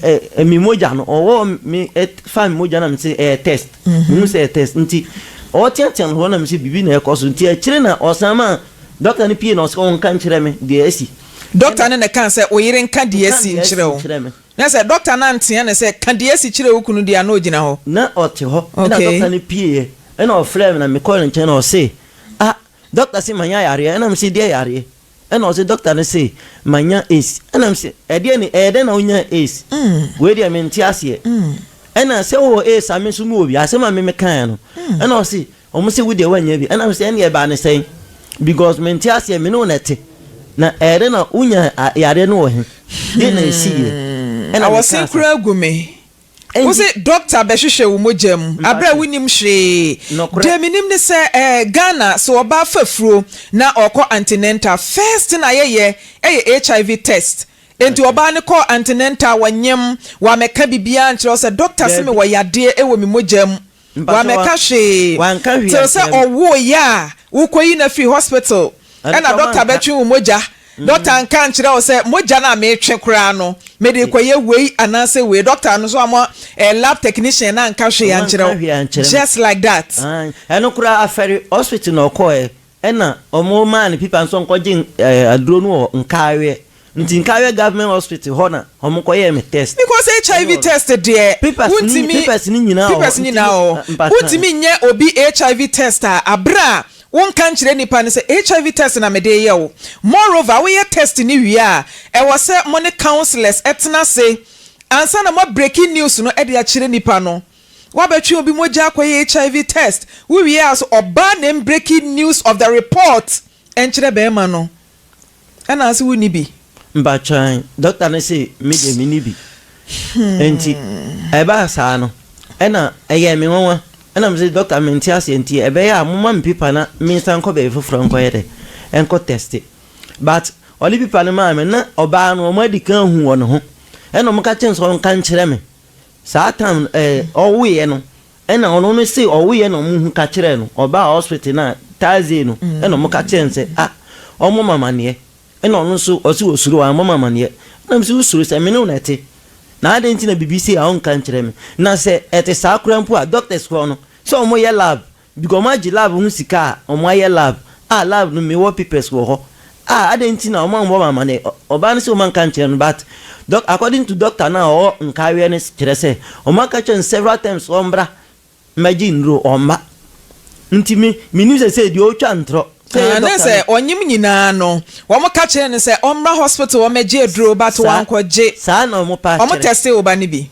ɛ me mogya no ɔwɔ me faa me mogya na mese ɛyɛ test mehu sɛ ɛyɛ test nti ɔreteatea no hɔ na mese biribi na ɛkɔ so nti akyire na ɔsan ma doctor no pie na ɔse ɔnka nkyerɛ me deɛ asi. Dɔkta no na ɛkaa sɛ, Wo yere nka deɛ asi nkyerɛ wo. Na sɛ dɔkta no antea no sɛ, Ka deɛ asi kyerɛ wo kunu deɛ a, na ɔgyina hɔ. Na ɔte hɔ. Ɛna Okay. dɔkta no pieeɛ. Ɛna ɔfrɛɛ me na mekɔɔ ne nkyɛn na ɔse, Ah, dɔkta se manya yareɛ. Ɛna mese, Deɛ yareɛ? Ɛna ɔse, Dɔkta no se manya AIDS. Ɛna mese, Ɛdeɛ ne, ɛyɛ dɛn na wonyaa AIDS? Wei deɛ mente aseɛ. Ɛna sɛ wowɔ AIDS a me nso mewɔ bi. Asɛm a me mekaeɛ no. Ɛna ɔse, Wɔn se wo deɛ woannya bi. Ɛna me se ɛnneɛ ɛbaa ne sɛn? Because mente aseɛ, me ne wo na ɛte. Na ɛyɛ dɛn na wonya yareɛ no wɔ he? Deɛ na ɛsiiɛ? Ɛna mekaa Awɔse saa. koraa gu me. Wo se doctor bɛhwehwɛ wo mogya mu aberɛ a wonim hwee. Nokorɛ. Deɛ menim ne sɛ eh, Ghana sɛ ɔbaa fa furo na ɔkɔ antenatal, first thing a yɛyɛ yɛ HIV test. Enti ɔbaa no kɔɔ antenatal, wɔnyem, wammɛka biribiara ankyerɛ wo sɛ doctor se Daabi. mewɔ yadeɛ wɔ me mogya mu. Mpakyɛ wa Wamɛka hwee wanka hwee till sɛ ankyerɛ me. ɔwooeɛ a wokɔyi no afiri hospital Ɛno ɛna koraa doctor wanka. bɛtwe wo mogya. Doctor anka ankyerɛ wo sɛ mogya no a metwe koraa no mede rekɔyɛ wei anaasɛ wei. Doctor no nso ammɔ eh, lab technician no anka hwee ankyerɛ Wanka wo. hwee ankyerɛ me. Just like that. Ae, ɛno koraa afɛre hospital na ɔkɔɔɛ ɛna ɔmo maa no pipa nso ɔnkɔgye ɛɛ aduro no wɔ Nkaaweɛ. Nti Nkaaweɛ government hospital hɔ na ɔmo kɔyɛɛ me test. Because HIV test deɛ Papers no wontumi papers no nyinaa wɔ hɔ papers nti nyinaa wɔ hɔ mpakyɛw. wontumi nyɛ obi HIV test a abere a wonka nkyerɛ nipa no sɛ HIV test na mede reyɛ wo. Moreover woyɛ test no wie a ɛwɔ sɛ mo ne counsellors tena ase ansa na mo a breaking news no de akyerɛ nipa no. Woabɛtwe obi mogya akɔyɛ HIV test, wowie a so ɔbaa na ɛmbreki news of the report nkyerɛ bɛɛma no ɛna ase wonni bi? Mpakyɛw doctor no se me deɛ menni bi nti ɛbaa saa no ɛna ɛyɛɛ me nwanwa ɛna mese doctor mente aseɛ nti ɛbɛyɛ a momma me paper na mensan nkɔ baabi foforɔ nkɔyɛ dɛ nkɔ test but ɔde paper no maa me na ɔbaa no wɔn adi kan ahu wɔ ne ho ɛna wɔn ka kyerɛ no sɛ ɔnka nkyerɛ me Saa time no eh ɔwoeɛ no ɛna ɔno no se ɔwoeɛ na ɔmo hu ka kyerɛɛ no ɔbaa hospital no a Thursday no ɛna ɔmo ka kyerɛɛ no sɛ ah ɔmmɔ me amaneɛ ɛna ɔno nso ɔse ɔsuro wammɔ me amaneɛ ɛna mese wosuro sɛ me ne wo na ɛte na adɛn nti na biribi sei a wonka nkyerɛ me na sɛ ɛte saa koraa mpo a doctors hɔ no sɛ ɔmo yɛ lab Because ɔmo agye lab ho sika a ɔmo ayɛ lab a lab no mewɔ papers wɔ hɔ a adɛn nti na ɔmo ammɔ me amaneɛ ɔbaa no sɛ ɔmo anka ankyerɛ no but doc according to doctor no a ɔwɔ nkaeɛ no kyerɛ sɛ ɔmo aka kyerɛ no several times sɛ ɔmbra mmɛgye nnuro ɔmma nti me mennim sɛ sɛ deɛ ɔretwa ntorɔ sɛ ɛyɛ Ah, na doctor sɛ no ɔnyem nyinaa no, wɔn ka kyerɛɛ no sɛ ɔmmra hospital ɔmmɛgye aduro but saa wankɔgye. saa na ɔmo pa Wɔn kyerɛ. testee wo ba no bi?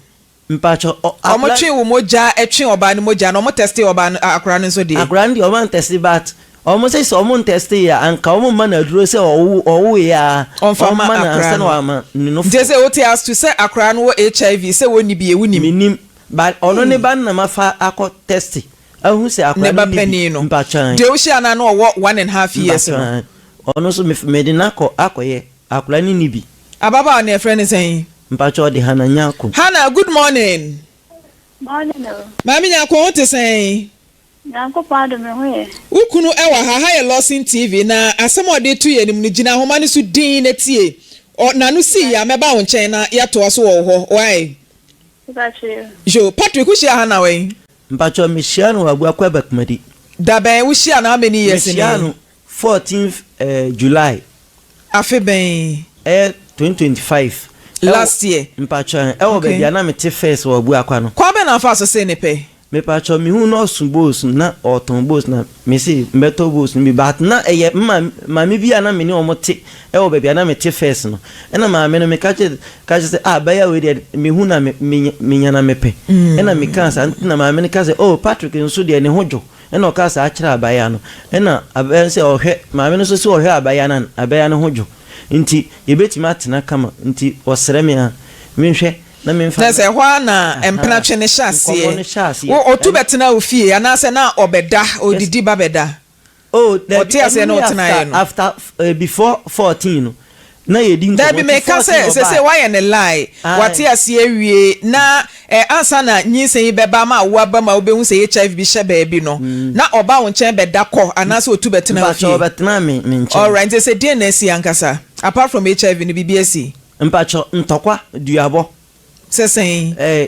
Mpatsɔ ɔ Ɔmo akora. twee wo mogya twe ɔbaa no mogya no ɔmo tɛstee ɔbaa no akora no nso deɛ? Akora no deɛ ɔmo antɛste but ɔmo se sɛ ɔmo ntɛste yɛ a anka ɔmo mma no aduro sɛ ɔwo ɔwoeɛ a Ɔnfa mma ɔmma no akora ansa na no. wama ne Nti nofo. sɛ wote as to sɛ akora no wɔ HIV sɛ wɔnni bi ɛ wonim? Mennim but ɔno ne ba no na mafa akɔ tɛste ahu sɛ Ne akora ba no nni bi panin no. mpatsɔ ae. Deɛ wohyia no a na ɔwɔ 1½ years Mpatsɔ no. ae ɔno nso mef mede no akɔ akɔyɛ akora no nni bi. Ababaawa no yɛfrɛ no sɛn? Mpakyɛ ɔde Hannah Nyarko. Hannah, good morning. Morning o. Maame Nyarko, wo te sɛn? Nyankopɔn adom me ho yɛ. Wo kunu wɔ ha, ha yɛ Lawson TV, na asɛm a ɔde reto yɛn anim no, gyina ahoma no so dinn na tie. Ɔ, n'ano sii a, mɛba wo nkyɛn na yɛatoa so wɔ wo hɔ, wai? Mpakyɛ o. Yo, Patrick, wo hyia Hannah wɛn? Mpakyɛ me hyia no wɔ Abuakwa Bakumadi. Da bɛn? Wo hyia no how many years Me ni? hyia no 14th July. Afe bɛn? Ɛyɛ 2025. Ɛwɔ, Last year. Mpakyɛ, ɛwɔ Okay. baabi a na mete first wɔ Abuakwa no. Kwan bɛn na wofaa so see ne pɛ? Mepakyɛw, mehuu na ɔso bowls no, na ɔretɔn bowls na mese mɛtɔ bowls no bi but na ɛyɛ me maame, maame bi a na me ne wɔn te ɛwɔ baabi a na mete first no, ɛna maame no meka kyerɛ ka kyerɛ sɛ ah bɛyɛ wei deɛ mehu na me me menya na mepɛ, ɛna mekaa saa nti na maame no ka sɛ oh Patrick nso deɛ ne ho dwo. Ɛna ɔkaa saa kyerɛɛ abaayewa no. Ɛna abaayewa no sɛ ɔhwɛ, maame no nso sɛ ɔhwɛ abaayewa no a, abaayewa no ho dwo. Nti yɛbɛtumi atena kama. Nti ɔsrɛ me a, menhwɛ na memfa Na no. sɛ ɛhɔ ara na Ahaa, mpenatwe no hyɛ nkɔmmɔ no aseɛ. hyɛ aseɛ. Wo, ɔtu Ɛn, bɛtena wo fie anaasɛ na ɔbɛda, yes. ɔdidi ba bɛda? Oh, dabi, Ɔte aseɛ ɛno na ne ɔtenaeɛ after, no? after, eh, before 14 no, na yɛdi nkɔmmɔ. Dabi Nti meka 14 sɛ ɔbaeɛ. sesei woayɛ no lie, Ae. wate aseɛ awie na eh, ansa na nyinsɛn yi bɛba ama awoɔ aba mu a wobɛhu sɛ HIV bi hyɛ baabi no, na ɔba wo nkyɛn bɛda kɔ anaasɛ ɔtu bɛtena wo Mpakyɛ fie? ɔbɛtenaa me, me nkyɛn. Alright, nti sɛ deɛn na asi ankasa? Apart from HIV no, biribi asi? Mpakyɛ ntɔkwa, duabɔ. Sɛ sɛn? Eh,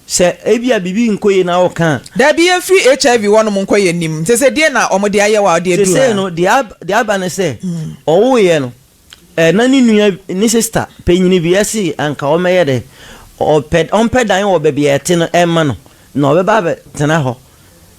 sɛ ebia biribi nkɔ yie na woka a. Dabi yɛmfiri HIV hɔnom nkɔ yɛn anim. Sesei deɛn na wɔde ayɛ wo a wode aduru Sesei ha? no, deɛ ab, deɛ aba ne sɛ, ɔwoeɛ no, Eh, na ne nua, ne sista panyini bi se anka ɔmmɛyɛ dɛ, ɔpɛ, ɔmpɛ dan wɔ baabi a ɛte no mma no, na ɔbɛba abɛtena hɔ.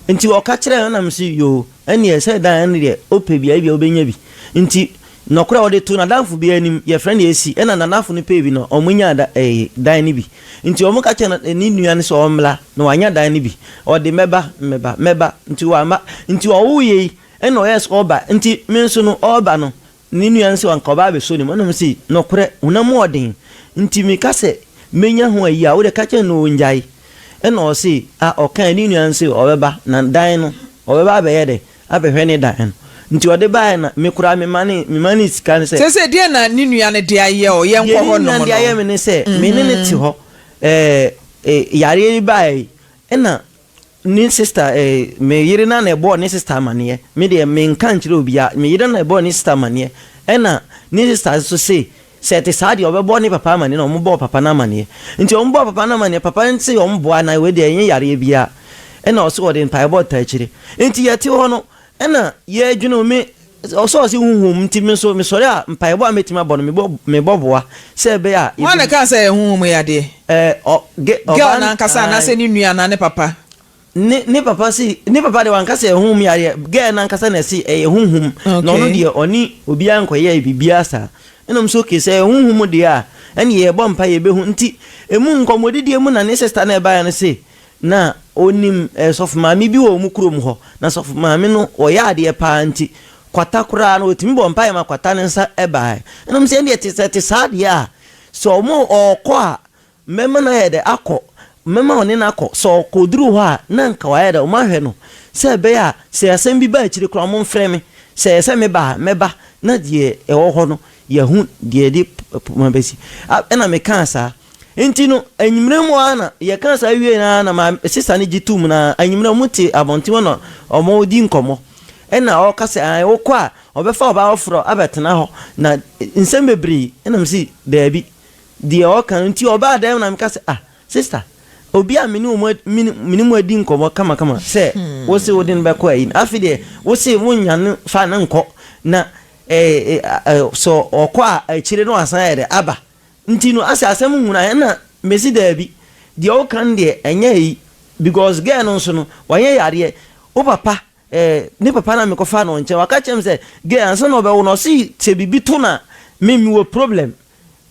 Nti ɔka kyerɛɛ no na mese, Yoo, ɛnneɛ sɛ dan no deɛ wopɛ bi a, ebia wobɛnya bi. Nti nɔkorɛ ɔde too n'adamfo bi anim, yɛfrɛ no Esi, ɛna n'adamfo no pɛɛ bi na wɔnyaa da, eh, dan no bi. Nti wɔka kyerɛɛ ne nua no sɛ ɔmmra, na wanya dan no bi. Ɔde mɛba, mɛba, mɛba, nti wamma. Nti ɔwoeɛ yi, ɛna ɔyɛɛ sɛ ɔreba. Nti me nso no, ɔreba no, Ne nua no se anka ɔba abɛsɔ ne mu. Ɛna ɔse, Nokorɛ, honam mu ɔden, nti meka sɛ mɛnya ho ayi a, wodeɛ ka kyerɛ no na ɔngyae. Ɛna ɔse, Ah, ɔkae, ne nua no se ɔbɛba, na dan no, ɔbɛba abɛyɛ dɛn? Abɛhwɛ ne dan no. Nti ɔde baeɛ na me koraa memane, memanee sika no sɛ. Seesei deɛn na ne nua no de ayɛ wo? Yɛnkɔ Deɛ ne hɔ nua nom no de ayɛ no. me ne sɛ, me ne no te hɔ, ɛɛ, yareɛ yi baeɛ yi, ɛna Ne sister eh, me yere no na ɛbɔɔ ne sister amaneɛ. Me deɛ menka nkyerɛ obiara. Me yere na ɛbɔɔ ne sister amaneɛ. Ɛna ne sister nso se, sɛ ɛte saa deɛ ɔbɛbɔ ne papa amaneɛ na wɔbɔɔ papa no amaneɛ. Nti wɔbɔɔ papa no amaneɛ, papa no se wɔboa na wei deɛ ɛnyɛ yareɛ biara. Ɛna ɔse ɔde mpaebɔ taa akyire. Nti yɛte hɔ no, ɛna yɛdwene o, me ɔsɛ ɔse honhom nti me nso mesɔre a mpaebɔ a mɛtumi abɔ no mebɔ mebɔ boa sɛ ɛbɛyɛ a Hwan na yɛbɛhu. ɛkaa sɛ ɛyɛ honhom yadeɛ? Ɛɛ ɔ ge Girl ɔbaa no no ankasa ae. anaasɛ ne nua anaa ne papa? Ne ne papa se ne papa deɛ wanka sɛ ɛyɛ honhom yareɛ girl no ankasa na ɛse ɛyɛ honhom na ɔno Okay. deɛ ɔne obiara nkɔyɛɛ biribiara saa ɛna ɔmo se okay sɛ ɛyɛ honhom deɛ a ɛne yɛbɔ mpaeɛ yɛbɛhu nti ɛmu nkɔmmɔdidie mu na ne sister no a ɛbaeɛ no se. na ɔnim eh, sɔfo maame bi wɔ wɔn kurom hɔ, na sɔfo maame no ɔyɛ adeɛ paa nti kwata koraa no ɔtumi bɔ mpaeɛ ma kwata no nsa baeɛ. Ɛna mesɛ ɛndeɛ te sɛ te saa deɛ a, sɛ wɔn ɔɔkɔ a mɛma no ayɛ dɛ akɔ, mɛma ɔne no akɔ, sɛ ɔkɔduru hɔ a na nka wayɛ dɛ wɔahwɛ no sɛ ɛbɛyɛ a sɛ asɛm bi ba akyire koraa wɔmfrɛ me, sɛ ɛyɛ sɛ meba a mɛba na deɛ ɛwɔ hɔ no yɛahu deɛ ɛde poma bɛsi. Ɛna mekaa saa. Nti no, anwummerɛ mu ara na yɛkaa saa wiei no ara na maame, sista no gye toom na anwummerɛ wɔte abɔnten hɔ na wɔredi nkɔmmɔ. Ɛna ɔreka sɛ, ae, wokɔ a, ɔbɛfa ɔbaa foforɔ abɛtena hɔ. Na nsɛm bebree. Ɛna mese, daabi. Deɛ ɔreka no nti ɔbaa dan mu na meka sɛ, ah, sista, obi a me ne wɔn, me ne mo adi nkɔmmɔ kamakama sɛ wose wode no bɛkɔ ayi no, afei deɛ wose wonnya no fa no nkɔ na eh, eh, sɛ ɔkɔ a akyire no wasan ayɛ dɛ aba. Nti no asɛ asɛm hunu a ɛna mesi daabi deɛ woka no deɛ ɛnyɛ eyi because girl no nso no wanyɛ yareɛ wo papa eh, ne papa na mekɔfa no nkyɛn waka kyerɛ me sɛ girl ansa na ɔbɛwo no ɔse sɛ biribi to no a me mewɔ problem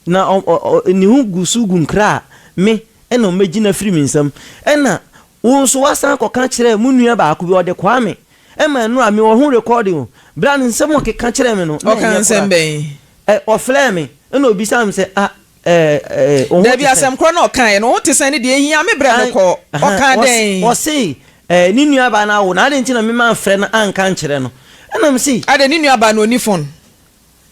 na ɔ, ɔ, ɔ, ne ho gu so gu nkra a me ɛna ɔmɛgyi no afiri me nsam ɛna wo nso wasan kɔka kyerɛ mo nua baako bi ɔde Kwame ɛma ɛno a mewɔ ho recording o bra ne nsɛm ɔkeka kyerɛ me no na Ɔka ɛnyɛ nsɛm koraa bɛn? Ɛ, ɔfrɛɛ me, ɛna ɔbisaa me sɛ, Ah, ɛ, ɛ, wo ho Dabi, te sɛn? asɛm korɔ na ɔkaeɛ no, wo ho te sɛn no deɛ, ɛhia me berɛ An, mekɔ. aha, Ɔkaa ɔse, dɛn? ɔse, ɛ, ne nuabaa no awo no, adɛn nti na me mamfrɛ no anka ankyerɛ no? Ɛna mese. Adɛn, ne nuabaa no ɔnni phone?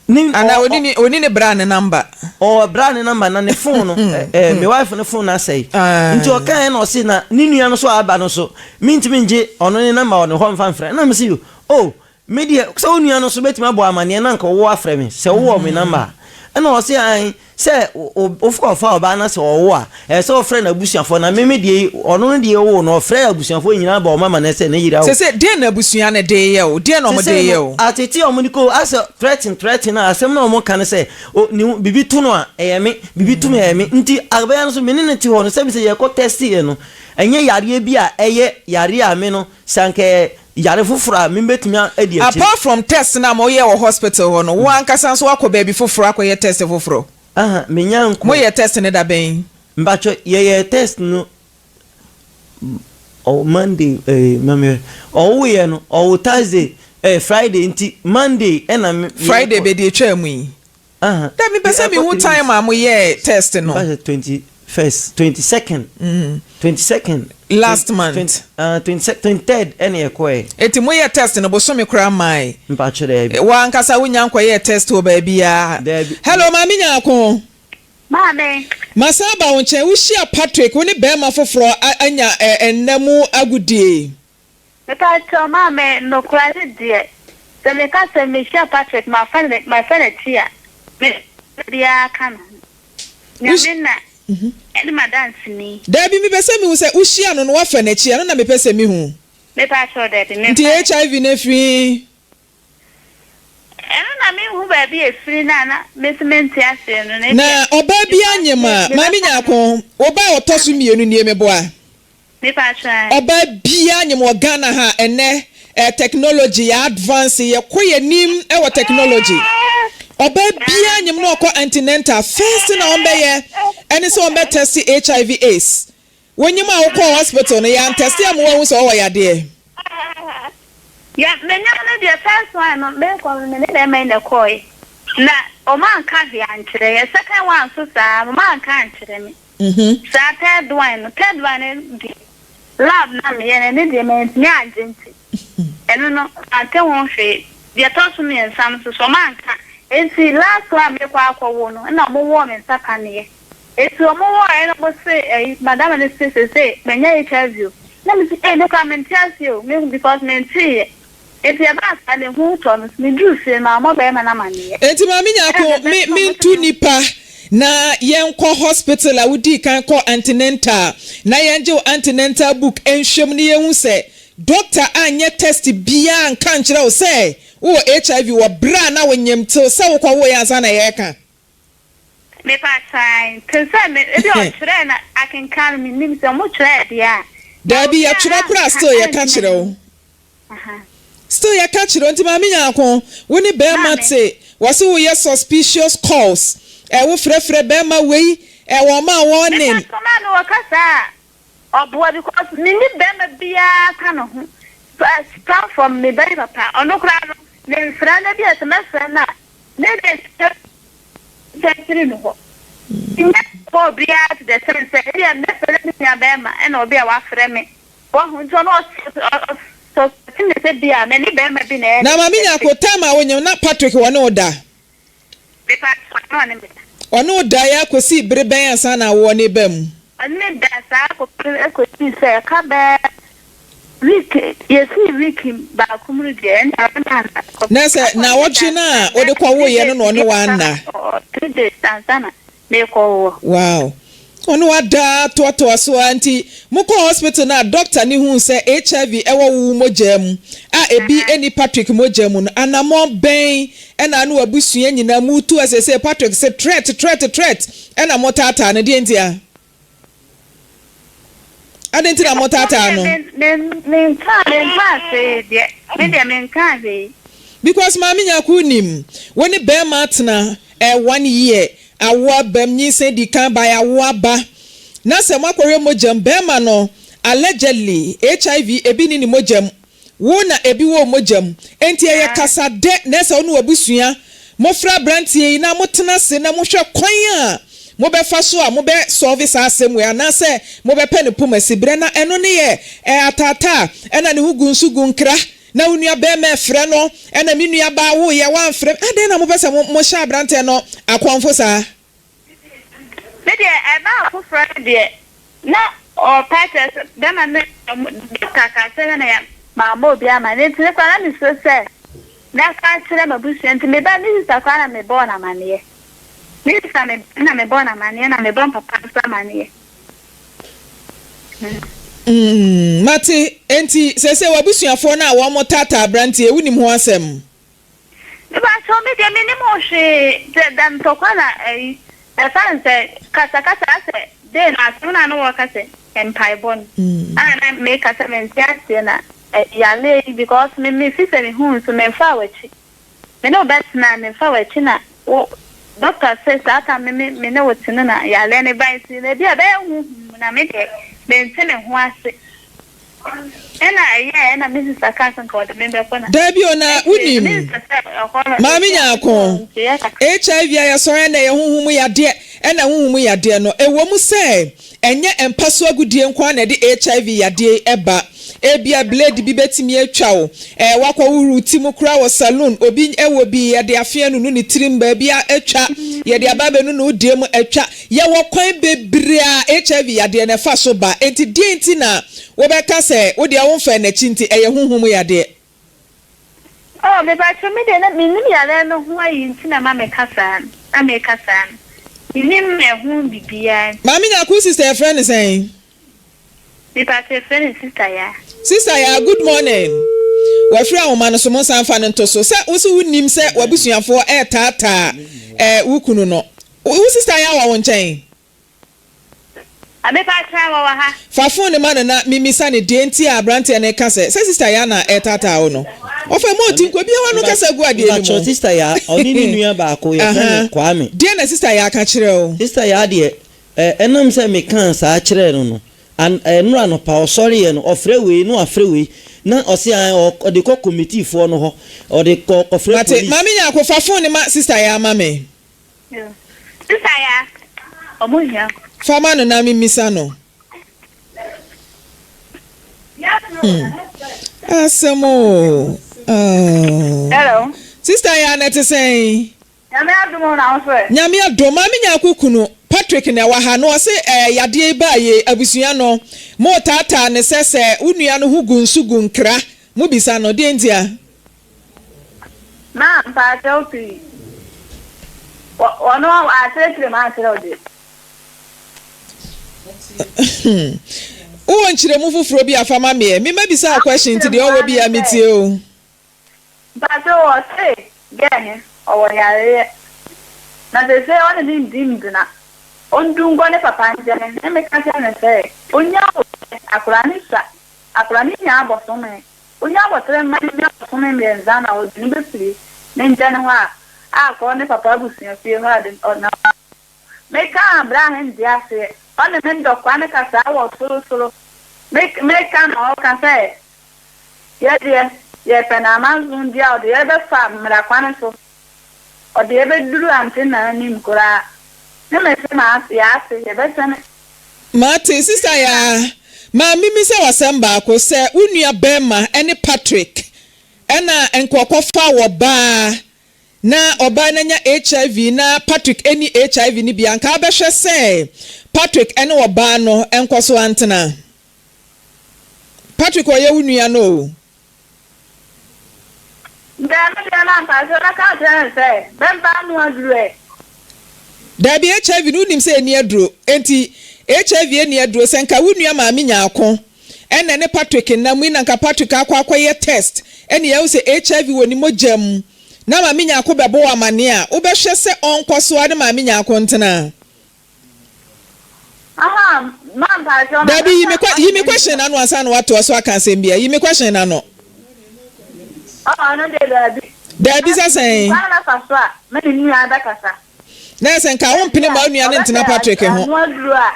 Ne, Anaa ɔ, ɔnni ɔ. ne, ɔnni ne braa no number? Ɔwɔ braa ne number, na ne phone no, ɛ, ɛ, me wife no phone no asɛe. Nti ɔkaeɛ na ɔse, na ne nua no nso a aba no nso, mentumi ngye ɔno ne number wɔ ne hɔ mfa mfrɛ. Ɛna mese, Oh, Me deɛ, sɛ wo nua no nso bɛtumi abɔ amaneɛ na anka wo afrɛ me sɛ wowɔ me number a. Ɛna ɔse aane, sɛ wokɔfa ɔbaa na sɛ ɔwo a, ɛsɛ sɛ wofrɛ n'abusuafoɔ na me me deɛ yi, ɔno no deɛ ɔwoo no, ɔfrɛɛ abusuafoɔ nyinaa bɔɔ wɔn amaneɛ sɛ ne yere awo. Sese deɛn na abusua no de reyɛ wo? Deɛn na wɔde Sesei reyɛ no, wo? atete a wɔde kɔ o, asɛ threaten threaten a, asɛm no a wɔka ne sɛ, o, ne ho, biribi to no a, ɛyɛ me, biribi to me a, ɛyɛ me. Nti abaayewa no nso, me ne no te hɔ no, sɛbi sɛ yɛkɔ tɛsteeɛ no, ɛnyɛ yareɛ bi a ɛyɛ yareɛ a me no, sɛ anka ɛyɛ Yare foforo a mebetumi adi akyire. Apart from test no a moyɛ wɔ hospital hɔ no, wo ankasa nso woakɔ baabi foforo akɔyɛ test foforo? Aha, menya nkɔɔ. Moyɛɛ test no da bɛn? Mpakyɛ, yɛyɛɛ test no ɔwɔ Monday eh, ma mehwɛ, ɔwoeɛ no, ɔwo Thursday eh, Friday nti Monday ɛna me, Friday yɛkɔ. bɛ deɛ ɛtwaa mu yi? Aha, Dabi, mepɛ sɛ ɛkɔ mehu three time weeks. a moyɛɛ test no. Mpakyɛ, 21st, 22nd, 22nd. Last month. 23rd ɛna yɛkɔɛ. Enti moyɛɛ test no bosome koraa mmae? Mpakyɛ daabi. W'ankasa wonnya nkɔyɛɛ test wɔ baabiara? Daabi. Hello, Maame Nyarko. Maame. Masan aba wo nkyɛn. Wohyia Patrick, wo ne barima foforɔ anya nna mu agodie. Mepakyɛw maame nokorɛ ne deɛ sɛ meka sɛ mehyia Patrick mafa no mafa n'akyi a me biara ka ne ho Nyame na ɛne m'adanseni. Daabi mepɛ sɛ mehu sɛ wohyia no no wafa n'akyi ɛno na mepɛ sɛ mehu. Mepakyɛw daabi memfa Nti n'akyi. HIV no afiri. Ɛno na menhu baabi a ɛfiri no a na me nso mente aseɛ no na Na ebia ɔbaa biara because nyem me a me maame bɛfa no. Nyarko wo ba a ɔtɔ so mmienu nie meboa. Ɔbaa biaa nyim wɔ Ghana ha ɛnɛ eh technology yɛ advance yɛ kɔ yɛ nim wɔ technology ɔbaa biaa nyim na ɔkɔ antenatal first thing a wɔn bɛ yɛ ɛne sɛ wɔn bɛ test HIV AIDS wo nyim a wo kɔɔ hospital no yɛ antɛste ama wahu sɛ ɔwɔ yadeɛ. Yɛ me nyim no deɛ first one no me kɔ no me ne bɛɛma yi na ɛkɔɔɛ na wɔn anka hwee ankyerɛ yɛ second one nso saa wɔn anka ankyerɛ me. Saa third one no, third one no deɛ lab na meyɛ no ɛno deɛ mantumi angye nti ɛno no mante ho hwee. Deɛ ɛtɔ so mmiɛnsa no nso so wɔanka nti last one a merekɔ akɔwo no ɛna wɔwɔɔ me nsa paneɛ. Nti wɔwɔɔɛ no wɔse ɛyi madam no se seesei manya HIV o. Na mese ei me koraa mente aseɛ o me because menteeɛ. Enti ɛbaa saa no, ehu tɔɔ me so. Miduu fie no, mammɔ barima no amanneɛ. Enti Maame Ɛnna Nyarko, me mebɛtoo me mentu so. nnipa na yɛnkɔ hospital a wodii kan kɔɔ antenatal na yɛngye wo antenatal book nhwɛ mu na yɛnhu sɛ doctor anyɛ test biara anka ankyerɛ wo sɛ wowɔ HIV wɔ berɛ a na wonyem till sɛ wokɔwoeɛ ansa na yɛreka. Mepa kyɛw, te sɛ me, ebi ɔtwerɛɛ na akenkan no mennim sɛ ɔmo twerɛɛ deɛ a. Na Daabi obiara yɛtwerɛ koraa anka still yɛka angyina kyerɛ wo. anim. Aha. Still yɛka kyerɛ wo nti maame Nyarko wo ne bɛɛma Maame. te wɔse wo yɛ suspicious calls ɛ wo frɛfrɛ bɛɛma wei ɛ wɔn ma Mepa warning. kyɛw maame wɔka saa a. Ɔboa because menni bɛrima biara ka ne ho apart from me ba yi papa ɔno koraa no memfrɛ no ebia sɛ mɛfrɛ no a ne de sɛ firi ne hɔ nyɛ call biara to the sense sɛ ebia mɛfrɛ no me nua bɛrima ɛna obi a wafrɛ me wahu nti ɔno ɔsuspect me sɛ bia me ne bɛrima bi na ɛyɛ Na Maame Nyarko, time a wonyim na Patrick wɔ ne wo da? Mepa kyɛw, na ɔne me da. Ɔne wo daeɛ ara kɔsii bere bɛn ansa na awoɔ no reba mu? Ɔne me daa saa kɔpem kɔsii sɛ ɛka bɛyɛ week, yɛsii week baako mu no deɛ ɛnna ɔne me anna. Na sɛ nnawɔtwe no a wode kɔwoeɛ no na ɔne wo anna? 3 days ansa na merekɔwoɔ. Wow. Ɔne wo ada toatoa so ara nti mokɔɔ hospital no a doctor no huu sɛ HIV wɔ wo mogyaa mu a ebi nni Patrick mogya mu no, anammɔn bɛn na ne w'abusua nyinaa mutu a seesei Patrick se threat threat threat na motaataa no, deɛ ntia? Adɛn nti na motaataa no? Menkaa hwee deɛ, me deɛ menkaa hwee. Because Maame Nyarko nim wo ne bɛɛma atena eh one year awo abam nyinsɛn di kan bae awo aba na sɛ moakɔhwɛ mogya mu bɛɛma no allegedly HIV ebi nni ne mogya mu wo na ebi wɔ wo mogya mu enti ɛyɛ kasa dɛ na ɛsɛ wo ne w'abusua mofrɛ abranteɛ yi na motena ase na mohwɛ kwan a mobɛfa so a mobɛ solve saa asɛm wei anaasɛ mobɛpɛ no poma si berɛ na ɛno ne yɛ eh ataataa ɛna ne ho gu nso gu nkra Na wo nua barima refrɛ no, ɛna me nua baa woeɛ woamfrɛ me, adɛn na mopɛ sɛ mohyɛ aberanteɛ no akɔmfo saa? Me deɛ ɛbaa foforɔ no deɛ na ɔrepa kyerɛ sɛ bɛrima no dɔkta kaa sɛ na mammɔ obiara amanneɛ nti me koraa na mesuro sɛ mɛka akyerɛ m'abusua nti me ba me sista koraa na mebɔɔ no amanneɛ me sista na mebɔɔ no amanneɛ na mebɔ me papa nso amanneɛ. Mm, mate. Enti, seesei w'abusuafoɔ no a wɔtaataa aberanteɛ yi, wonim ho asɛm? Mepakyɛw, me deɛ mennim ho hwee. Sɛ da ntɔkwa na ayi, ɛfa no sɛ kasakasa asɛ dee no asɛm no a na wɔka sɛ mpaebɔ no a na meka sɛ mente aseɛ na yareɛ yi because me mefi sɛ mehuu nso memfaa w'akyi. Me ne wo bɛtena a memfa w'akyi na wo doctor se saa time no me me ne wo te no na yareɛ no bae nti na ebi a ɛbɛyɛ honhom mu na me deɛ mente me ho ase ɛna ɛyɛɛ ɛna me sister kaa sɛ nka ɔde me bɛkɔ na Dabi o na akyire no wonim me sister sɛ ɛhɔ no Maame ebi a Nyarko nteɛ kakra. HIV a yɛsɔre ɛna ɛyɛ honhom mu yadeɛ ɛna honhom mu yadeɛ no ɛwɔ mu sɛ Ɛnyɛ mpa so agodie nko ara na ɛde HIV yadeɛ yi ba. Ebia blade bi bɛtumi atwa wo, ɛɛ woakɔhohoro wo ti mu koraa wɔ saloon, obi wɔ bi, yɛde afe anunu ne tirim, baabi atwa, yɛde aba abɛnunu wo deɛ mu atwa. Yɛwɔ kwan bebree a HIV yadeɛ no ɛfa so ba. Enti deɛn nti na wobɛka sɛ wo deɛ womfaa n'akyi nti ɛyɛ honhom mu yadeɛ? Oh mepakyɛw me deɛ na mennim yareɛ no ho ayi nti na ma meka saa no na meka saa no mennim ɛho bibiaa nti. Maame Nyarko sister yɛfrɛ no sɛn? Mepakyɛw yɛfrɛ no sister Yaa. Sister Yaa good morning wafiri ahoma no so monsan mfa no nto so sɛ wo se wonim sɛ wabusuafoɔ ɛretaataa eh, wo kunu no wo sister Yaa wɔ wo nkyɛn? Mepa kyɛw wɔwɔ ha. Fa phone no ma no na memmisa no deɛ nti a abranteɛ no reka sɛ, sɛ sister Yaa na ɛretaataa wo no. Ɔfa mu ɔti nko obiara w'ano kasa gu adeɛ no mu. Mpakyɛw sister Yaa ɔne ne nua baako yɛfrɛ no Kwame. Deɛn na sister Yaa ka kyerɛɛ wo? Sister Yaa deɛ ɛnam sɛ mekaa saa kyerɛɛ no no an ɛnora anɔpa ɔsɔreeɛ no ɔfrɛ wei na wafrɛ wei na ɔse an ɔde kɔ committee foɔ no hɔ ɔde kɔ kɔfrɛ Mate, police. Maame Nyarko fa phone no ma sister Yaa ma me. Sista ya, ɔmo hia. Fa ma no na me mmisa no. Hmm. Asɛm o. Ah. Hello. Sista ya na ɛte sɛn? Nyame adom o na wo so ɛ? Nyame adom. Maame Nyarko kunu Patrick na ɛwɔ ha na ɔse eh, yadeɛ yi baa yei abusua no mo taataa ne sɛ sɛ wo nua no ho gu nso gu nkra mo bisa no deɛ ntia? Maa mpaakyɛw pii. Wɔ wɔno wɔakyerɛkyerɛ mu ankyerɛ wo deɛ. Wowɔ nkyerɛmu foforɔ bi a fa ma meɛ. Me mabisa wo question nti deɛ ɔwɔ biaa metie o. Mpakyɛw ɔse girl he ɔwɔ yareɛ na sesei ɔne ne ndi ngyina ɔndu nkɔ ne papa nkyɛn ne meka kyerɛ no sɛ ɔnya aboterɛ akora ne sua akora ne nya abɔsome Onya abɔterɛ mma no nya bosome mmiɛnsa na ɔde no bɛfiri ne nkyɛn hɔ a akɔ ne papa abusua fie hɔ a de na Mekaa bra he nte aseɛ, ɔne me ntɔkwa ne kasaa wɔ sorosoro. Me meka na ɔka sɛ, Yɛ deɛ, yɛpɛ no amanson nti a ɔde yɛ bɛfa mmara kwan so, ɔde yɛ bɛduru antenna anim koraa. Ne mese maase, yɛase, yɛbɛsɛne. Mate, Sista Yaa, ma memmisa wo asɛm baako, sɛ wo nua barima ne Patrick na nka ɔkɔfaa ɔbaa na ɔbaa no anya HIV na Patrick nni HIV no bi a, anka wobɛhwɛ sɛ Patrick ne ɔbaa no nkɔ so antena? Patrick ɔyɛ wo nua no o. Daabi deɛ na anka sɛ bɛka akyerɛ no sɛ bɛmfa ano aduro ɛ. Daabi HIV no wonim sɛ ɛnni aduro enti HIV ɛnni aduro sɛ nka wo nua maame nyaako ɛna ɛne Patrick nna mu yi na nka Patrick akɔ akɔyɛ test ɛne yɛahu sɛ HIV wɔ ne mogya mu na maame nyaako bɛbɔ wo amaneɛ a wobɛhwɛ sɛ ɔnkɔ so ara ne maame nyaako ntena? Aha ma mpakyɛw na Daabi yi me yi me question no ano ansa na woatoa so aka asɛm bi a yi me question no ano. Ɔɔ ɔno deɛ daabi. Daabi sɛ sɛn? Kwan na fa so a me ne nua bɛkasa. Na ɛsɛ nka wo mpene ma wo nua no ntena Patrick ho. Ɛho aduro a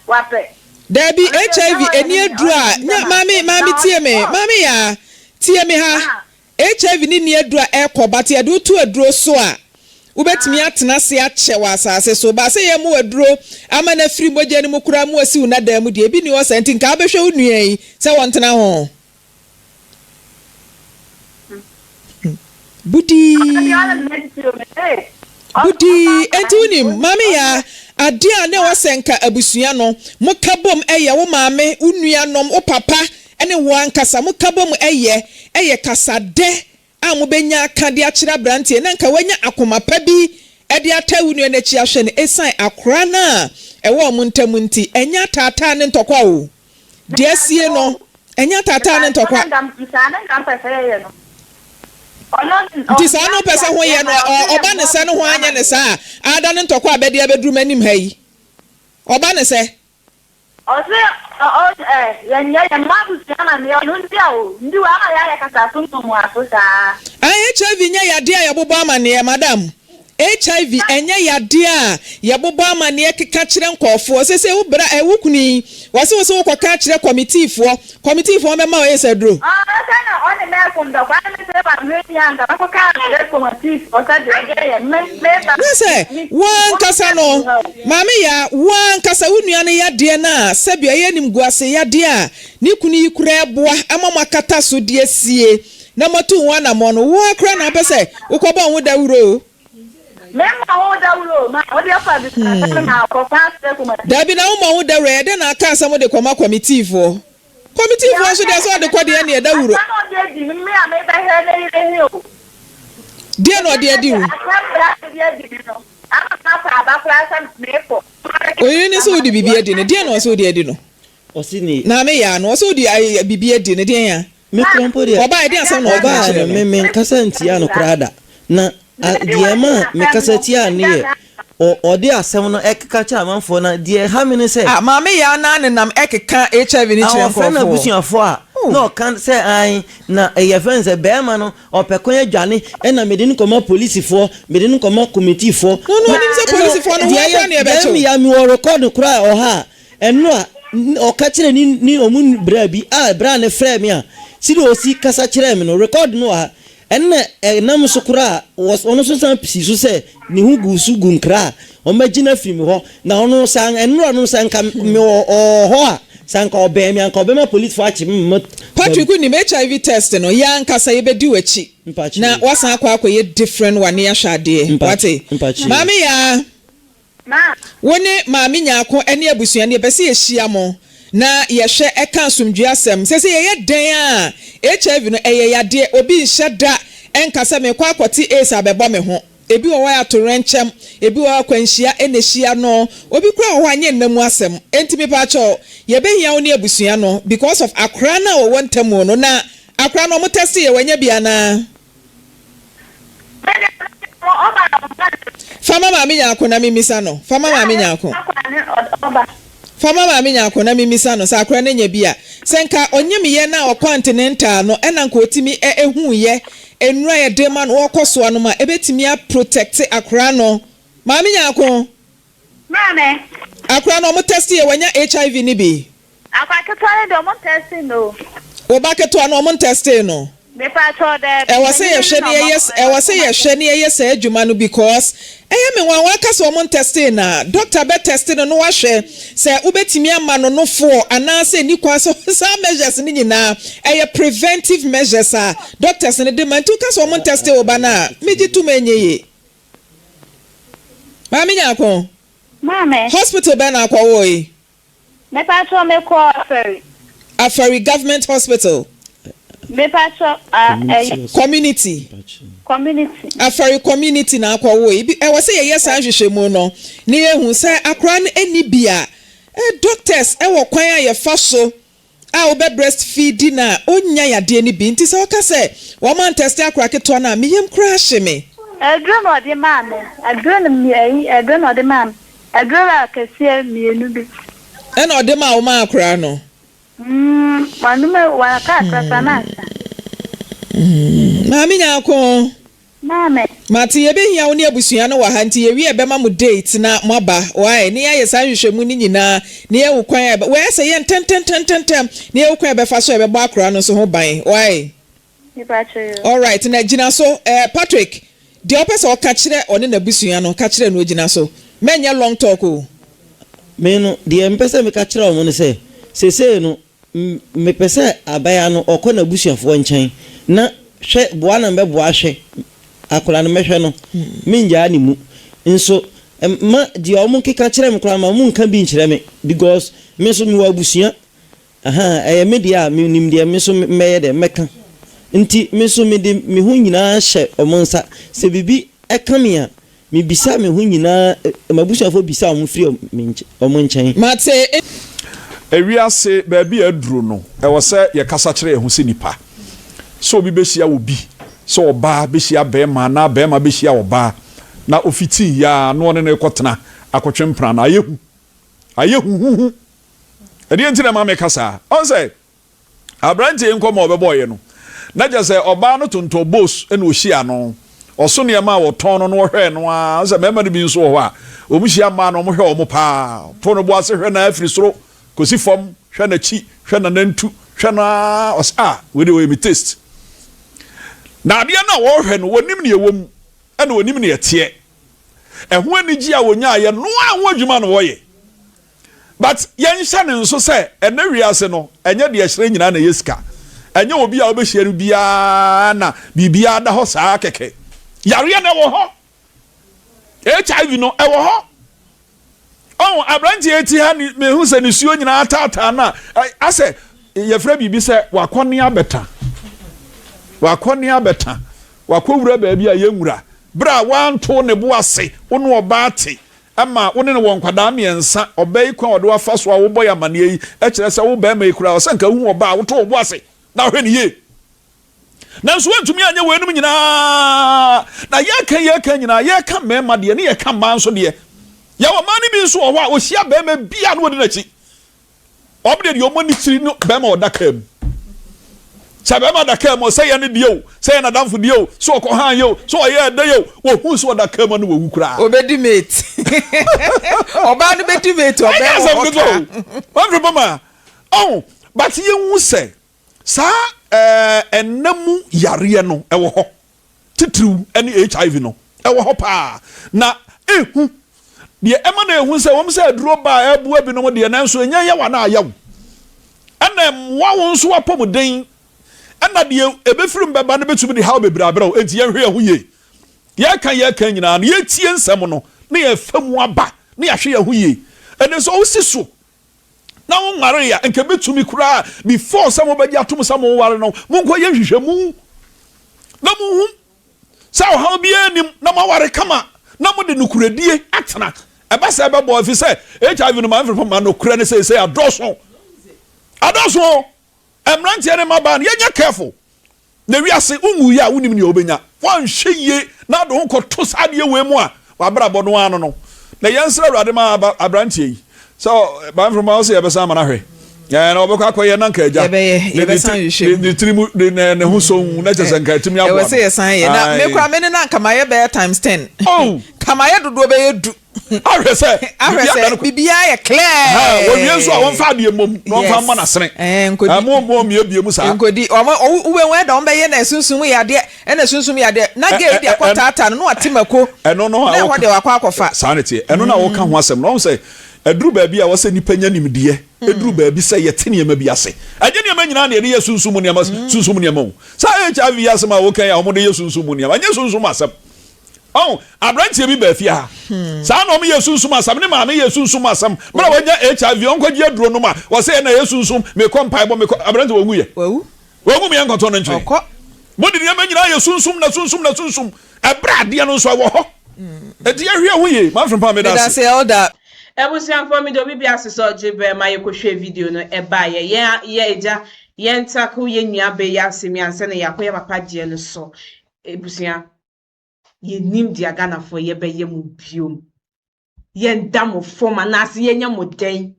wapɛ. Daabi HIV ɛni aduro a nya maame maame tie me maame yaa tie me ha HIV ne nni aduro a ɛkɔ but yɛde wo to aduro so a wobɛtumi atena ase akyɛ wɔ asase so but sɛ yɛma wo aduro ama no afiri mogya no mu koraa mu asi wo nadaa mu deɛ ebi nni hɔ saa nti nka wobɛhwɛ wo nua yi sɛ wɔntena ho. Budii. Budii. Enti wonim, Maame Yaa, adeɛ a na ɛwɔ sɛ nka abusua no, moka bom yɛ, wo maame, wo nuanom, wo papa ne wo ankasa, moka bom yɛ, yɛ kasadɛ a mobɛnya aka de akyerɛ aberanteɛ na nka wanya akoma pa bi de ataa wo nua no akyi ahwɛ no ɛsiane akora no a ɛwɔ wɔn ntam nti. Ɛnyɛ ataataa ne ntɔkwa o. Deɛ asie no, ɛnyɛ ataataa ne ntɔkwa. Nti saa na wopɛ sɛ ho yɛ no, ɔba ne sɛ ne ho anyɛ ne saa a, ada ne ntɔkwa a bɛde abɛduru m'anim ha yi. Ɔba ne sɛ. Ɔse ɔ ɛ yɛnyɛ yɛn mma abusua amaneɛ ɔno nti a o nti wama yɛayɛ kasa so ntomuaso saa. Ae HIV nyɛ yadeɛ a yɛbobɔ amaneɛ madam. HIV ɛnyɛ yadeɛ a yɛbobɔ amaneɛ keka kyerɛ nkɔɔfoɔ. Sesei wo bra ɛ wo kunu yi wɔse wo se wo kɔka akyerɛ kɔmitiifoɔ, kɔmitiifoɔ bɛma wo AIDS aduro. Ɔɔ sɛ na ɔne me ɛko ntɔkwa ne me se ma hwɛ ni anka mɛkɔka akyerɛ kɔmitiifoɔ sɛ deɛ ɔde yɛ me me ba. Na sɛ wo ankasa no Maame Yaa, wo ankasa wo nua no yadeɛ no a sɛbi ɛyɛ animguase yadeɛ a ne kunu yi koraa boa ama mo akata so de asie na moatu ho anammɔn no, wo ara koraa na wopɛ sɛ wokɔbɔ wo ho dawuro o. Memmɔ ho dawuro o, ma wode afa bisa asɛm na akɔka akyerɛ Kumasi. Dabi, na wommɔ ho dawuro, ɛyɛ dɛn na aka sɛ mode kɔma kɔmitiifoɔ? Kɔmitiifoɔ nso deɛ sɛ ɔde kɔ deɛ ɛnneɛ dawuro. Asɛm a ɔde adi me, me a mebɛhwɛ ne yere he o. Deɛn na ɔde adi wo? Asɛm bra a ɔde adi me no, ama mapa aba koraa sɛ meekɔ. Oyere no sɛ wode biribi adi no, deɛn na ɔsɛ wode adi no? Ɔse ne. Na me yaa no, ɔsɛ wode biribi adi no, deɛn a? Me koraa mpo deɛ. Ɔbaa ɛdeɛn asɛm na ɔka Ɔbaa kyerɛɛ no, no? me menkasa ntia no koraa da. Na a deɛ ɛma mekasa tiaa no yɛ, ɔ ɔde asɛm no ɛkeka kyerɛ amanfoɔ na deɛ ɛha me ne sɛ. Ah, maame yaa naa nenam ɛkeka HIV no A kyerɛ ɔfrɛ nkorɔfoɔ. n'abusuafoɔ a, Oh. na ɔka sɛ ae, na yɛfrɛ no sɛ bɛɛma no ɔpɛ kwan adwane, ɛna mede no kɔma polisifoɔ, mede no kɔma komitifoɔ. No, no, Na ɔnim sɛ ɛna polisifoɔ no, deɛ wɔn ɛyɛ koraa na deɛ ɛbɛkye ɛyɛ wo. me ya, mewɔ record koraa wɔ ha a, Ɛno a, ɔka kyerɛɛ ne ne ɔmo bra bi a bra no frɛɛ me a, sɛdeɛ ɔsi kasa kyerɛɛ me no, record no wɔ ha. Ɛnna ɛnam so koraa a, ɔno nso san sii so sɛ ne ho guu so gu nkra a, wɔagye no afiri me hɔ. Na ɔno sɛ an ɛnora no sɛ anka mewɔ ɔwɔ hɔ a, sɛ anka ɔbɛn me a, anka ɔbɛma polisfoɔ akye me ma Patrick wonim HIV test no yɛn ankasa yɛbɛdi w'akyi na woasan akɔ akɔyɛ different one na yɛahwɛ adeɛ wate Maame Yaa. Wo ne Maame Nyarko ne abusua no, yɛpɛ sɛ yɛhyia mo na yɛhwɛ ɛka asomdwoeɛ asɛm. Seesei yɛyɛ dɛn a, HIV no, ɛyɛ yadeɛ. Obi nhyɛ da nka sɛ merekɔ akɔte AIDS abɛbɔ me ho. Ebi wɔ hɔ a, ɛyɛ atoyerɛnkyɛm, ebi wɔ hɔ a, akwanhyia na ɛhyia no. Obi koraa wɔ hɔ a, ɛnyɛ nna mu asɛm. Enti mepaakyɛw, yɛbɛhia wo ne abusua no because of akwadaa no a wɔwɔ ntamu no. Na akwadaa no, wɔtɛsteeɛ, wanya bi anaa? Fa ma Maame Nyarko na mimmisa no. Fa ma Maame Nyarko. Fa ma Maame Nyarko na mimmisa no sɛ akora no anya bi a. Sɛ nka ɔnyem yɛ na ɔkɔ antenatal no ɛna nka ɔtumi hu yɛ nnuro a yɛde ma no ɔkɔ so anom a ɛbɛtumi a protect akora no. Maame Nyarko. Maame. Akora no ɔmo test yɛ wanya HIV no bi. Akwa ketewa no deɛ ɔmo ntɛstee no o. Wo ba ketewa no ɔmo ntɛstee no? Mepakyɛw daabi. Ɛwɔ sɛ Panyin yɛhwɛ no na na yɛyɛ ɔmo ɛwɔ sɛ ɔmo yɛhwɛ na yɛyɛ saa adwuma no because ɛyɛ me nwanwa aka sɛ ɔmo ntɛstee no a doctor bɛ tɛste no na wahwɛ sɛ wobɛtumi ama no nofoɔ anaasɛ ɛnni kwan sɛ saa measures no nyinaa ɛyɛ preventive measures a doctors no de ma nti woka sɛ ɔmo ntɛste wo ba no a megye tom ɛnyɛ yie. Maame Nyarko, Maame. hospital bɛn na akɔwoe? Mepakyɛw mekɔɔ Afari. Afari Government Hospital. Mepakyɛw ah ɛyi. Community. Community. Afari Community na akɔwoe. Bi ɛwɔ sɛ yɛyɛ saa nhwehwɛmu no na yɛhu sɛ akora no ɛnni bi a. Eh doctors ɛwɔ kwan a yɛfa so a wobɛ breast feedi no a ɔnnya yadeɛ no bi nti sɛ woka sɛ wɔn antɛste akora ketewa no a me yam koraa hye me. Aduro na ɔde maa me, aduro no mmiɛ ayi aduro na ɔde maa me, aduro akɛseɛ mmienu bi. Ɛna ɔde maa wo maa akora no? Mm, wanom waka akora koraa na asa. Mm, Maame Nyarko. Maame. Mate yɛbɛhia wo ne abusua no wɔ ha nti yɛwie a yɛbɛma mo date na moaba wai ne yɛayɛ saa nhwehwɛmu no nyinaa na yɛahu kwan a wai sɛ yɛ ntɛntɛntɛntɛntɛm na yɛahu kwan a yɛbɛfa so a yɛbɛbɔ akora no nso ho ban wai Alright na gyina so eh Patrick deɛ wopɛ sɛ ɔka kyerɛ ɔne n'abusua no ka kyerɛ no ogyina so mɛnyɛ long talk o. Me no deɛ mepɛ sɛ meka kyerɛ wɔn ne sɛ seesei no Mepɛ sɛ abaayewa no ɔkɔ n'abusuafoɔ nkyɛn na hwɛ boa na mɛboa ahwɛ akwadaa no mɛhwɛ no mengyaa ne mu nso mma deɛ wɔn keka kyerɛ me koraa ma wɔn nka bi nkyerɛ me because me nso mewɔ abusua ahaa ɛyɛ me deɛ a menim deɛ me nso mɛyɛ dɛ mɛka nti me nso mede me ho nyinaa hyɛ wɔn nsa sɛ biribi ɛka me a Mebisa me ho nyinaa, m'abusuafoɔ bisa wɔn firi wɔn nkyɛn. Mate. Ewiase baabi a aduru no, ɛwɔ sɛ yɛkasa kyerɛ yɛn ho sɛ nnipa. Sɛ obi bɛhyia obi, sɛ ɔbaa bɛhyia barima anaa barima bɛhyia ɔbaa, na ɔfitii yɛ ara na ɔne no rekɔtena akɔtwe mpena no, ayɛ hu. Ayɛ huhuhu. Ɛdeɛn nti na ɛma meka saa? Ɔn sɛ, Aberanteɛ yi nkɔmmɔ a ɔbɛbɔeɛ no, na kyerɛ sɛ ɔbaa no tontɔn bose na ɔhyia no. Ɔso nneɛma a ɔtɔn no na ɔhwɛɛ no ara. Sɛ mmarima no bi nso wɔ hɔ a, wɔhyia mmaa no, wɔhwɛ wɔn paa. To no bo ase hwɛ no ara firi soro kɔsi fam, hwɛ n'akyi, hwɛ n'anantu, hwɛ no ara. Ɔsɛ ah, wei deɛ ɔyɛ me taste. Na adeɛ no a wɔrehwɛ no, wɔnim deɛ ɛwɔ mu, ɛna wɔnim deɛ ɛteɛ. Ɛho anigye a wɔnyaeɛ no ara ho adwuma na wɔyɛ. But yɛnhyɛ no nso sɛ ɛnɛ wiase no ɛnyɛ deɛ ɛhyerɛn nyinaa na ɛyɛ sika. Ɛnyɛ obi a wobɛhyia no biara na biribiara da hɔ saa kɛkɛ. Yareɛ no ɛwɔ hɔ. HIV no ɛwɔ hɔ. Ɔho aberanteɛ yi te ha ne mehu sɛ nisuo nyinaa taataa no a asɛ yɛfrɛ biribi sɛ wakɔ ne abɛta. Wakɔ ne abɛta. Wakɔ wura baabi a yɛnwura. Berɛ a wanto ne bo ase wo ne ɔbaa te ma wo ne no wɔ nkwadaa mmiɛnsa, ɔbaa yi kwan a ɔde wo afa so a wobɔ yɛn amanneɛ yi kyerɛ sɛ wo barima yi koraa ɔsɛ nka wohu ɔbaa a woto wo bo ase na wohwɛ no yie. Nanso woantumi anyɛ weinom nyinaa. Na yɛka yɛka nyinaa, yɛka mmarima deɛ ne yɛka mmaa nso deɛ. Yɛwɔ mmaa no bi nso wɔ hɔ a ɔhyia barima bi a na ɔdi n'akyi. Wɔn deɛ deɛ wɔn ani kyiri no bɛrima ɔda kaa mu. Sɛ bɛrima da kaa mu sɛ yɛ ne deɛ o, sɛ yɛ n'adamfo deɛ o, sɛ ɔkɔ han yɛ o, sɛ ɔyɛ ɛdɛ yɛ o, wɔhu sɛ ɔda kaa mu no wɔwu koraa. Obedi mate. Ɔbaa no bedi mate ɔbɛrima wɔ hɔ kaa. Wɔn firi bɔma. Ɔho, but yɛn hu sɛ saa ɛɛ ɛnna mu yareɛ no ɛwɔ hɔ. Titiriw ne HIV no, ɛwɔ hɔ paa, na ehu. Deɛ ɛma no ehu sɛ, ɛwom sɛ aduro ba a ɛboa binom deɛ, nanso ɛnya yaw anaa ayaw. Ɛna ɛmmoa wo nso w'apɔmuden. Ɛna deɛ ɛbɛfiri mu bɛba no bɛtumi de haw bebree abrɛ wo. Enti yɛnhwɛ yɛn ho yie. Yɛreka yɛreka nyinaa no, yɛtie nsɛm no na yɛfa mu aba na yɛahwɛ yɛn ho yie. Ɛnde sɛ wosi so na wo nwaree a, nka ebetumi koraa before sɛ mobɛgye atom sɛ moware no, monkɔyɛ nhwehwɛmu na monhu sɛ ɔhaw biara nnim na moaware kama na mode nokorɛdie atena. Ɛba sɛ ɛbɛbɔ ɛfiri sɛ HIV no ma mfrefo ma nokorɛ no seesei adɔɔso. Adɔɔso o! Mmeranteɛ ne mmabaa no, yɛnyɛ careful. Na wiase, wonwuiɛ a wonnim nea wobɛnya. Woanhwɛ yie na wode wo ho kɔto saa adeɛ wei mu a, w'abrabɔ no ara no no. Na yɛnsrɛ Awurade ma aba aberanteɛ yi, sɛ Ba Mframa wo sɛ yɛbɛsan ama no ahwɛ. Ɛɛ, na ɔbɛkɔ akɔyɛ na nka agya. Yɛbɛyɛ, Ne, ne yɛbɛsan ti, hwehwɛ ne, mu. ne tiri mu, ne, ne, ne ho sɔn na kyerɛ sɛ nka atumi Ɛwɔ aboa sɛ no. yɛsan yɛ. Na me Ae. koraa me ne no anka mayɛ bɛyɛ times ten. Oh! Kama yɛ dodoɔ bɛyɛ du. Ahwɛ sɛ ahwɛ sɛ biribiara yɛ clear. Wɔwie nso a wɔmfa adeɛ mmom na wɔmfa mmɔ n'asene. Nkodi. Mo mo miebie mu saa. Nkodi wɔn wobɛhu ɛda wɔn bɛyɛ na sunsum yɛ adeɛ ɛna sunsum yɛ adeɛ na gay de akɔ taataa no na wate mako. Ɛno no a na ɛhɔ deɛ wakɔ akɔfa. Saa na ɛteɛ. Ɛno na wɔka ho asɛm no wɔn sɛ ɛduru baabi a wɔsɛ nipa nya nimdeɛ. Ɛduru baabi sɛ yɛte nneɛma bi ase. Ɛnyɛ nneɛma nyinaa na yɛde yɛ sunsum nneɛma sunsum nneɛma o. Saa HIV asɛm a wɔka yi a wɔde yɛ sunsum nneɛma ɛnyɛ sunsum asɛm. Ɔn, aberanteɛ bi baa fie ha. Saa na wɔyɛ sunsum asɛm. Ne maame yɛ sunsum asɛm. Berɛ a wanya HIV, ɔnkɔgye aduro nom a, wɔsɛ ɛna ɛyɛ sunsum. Mekɔ mpaebɔ, mekɔ. Aberanteɛ wɔnwu yɛ. Wawu. Wɔnwu me yɛnkɔtɔ no ntwene. Ɔkɔ. Mode nneɛma nyinaa yɛ sunsum na sunsum na sunsum. Ɛberɛ adeɛ no nso ɛwɔ hɔ. Enti yɛhwɛ ho yie. Manfred Mpaa, meda Meda ase. ase Elder. Abusuafoɔ mede obi bi ase sɛ ɔgye berɛ ma yɛkɔhwɛɛ video no ɛbaeɛ. Yɛn yɛ agya yɛn tackle yɛn nua bɛ yi asɛm yi ansa na yɛakɔ yɛ papa deɛ no so. Abusua, yɛnnim deɛ Ghanafoɔ yɛbɛyɛ mo biom. Yɛnda mo fam anaasɛ yɛnyɛ mo dɛn.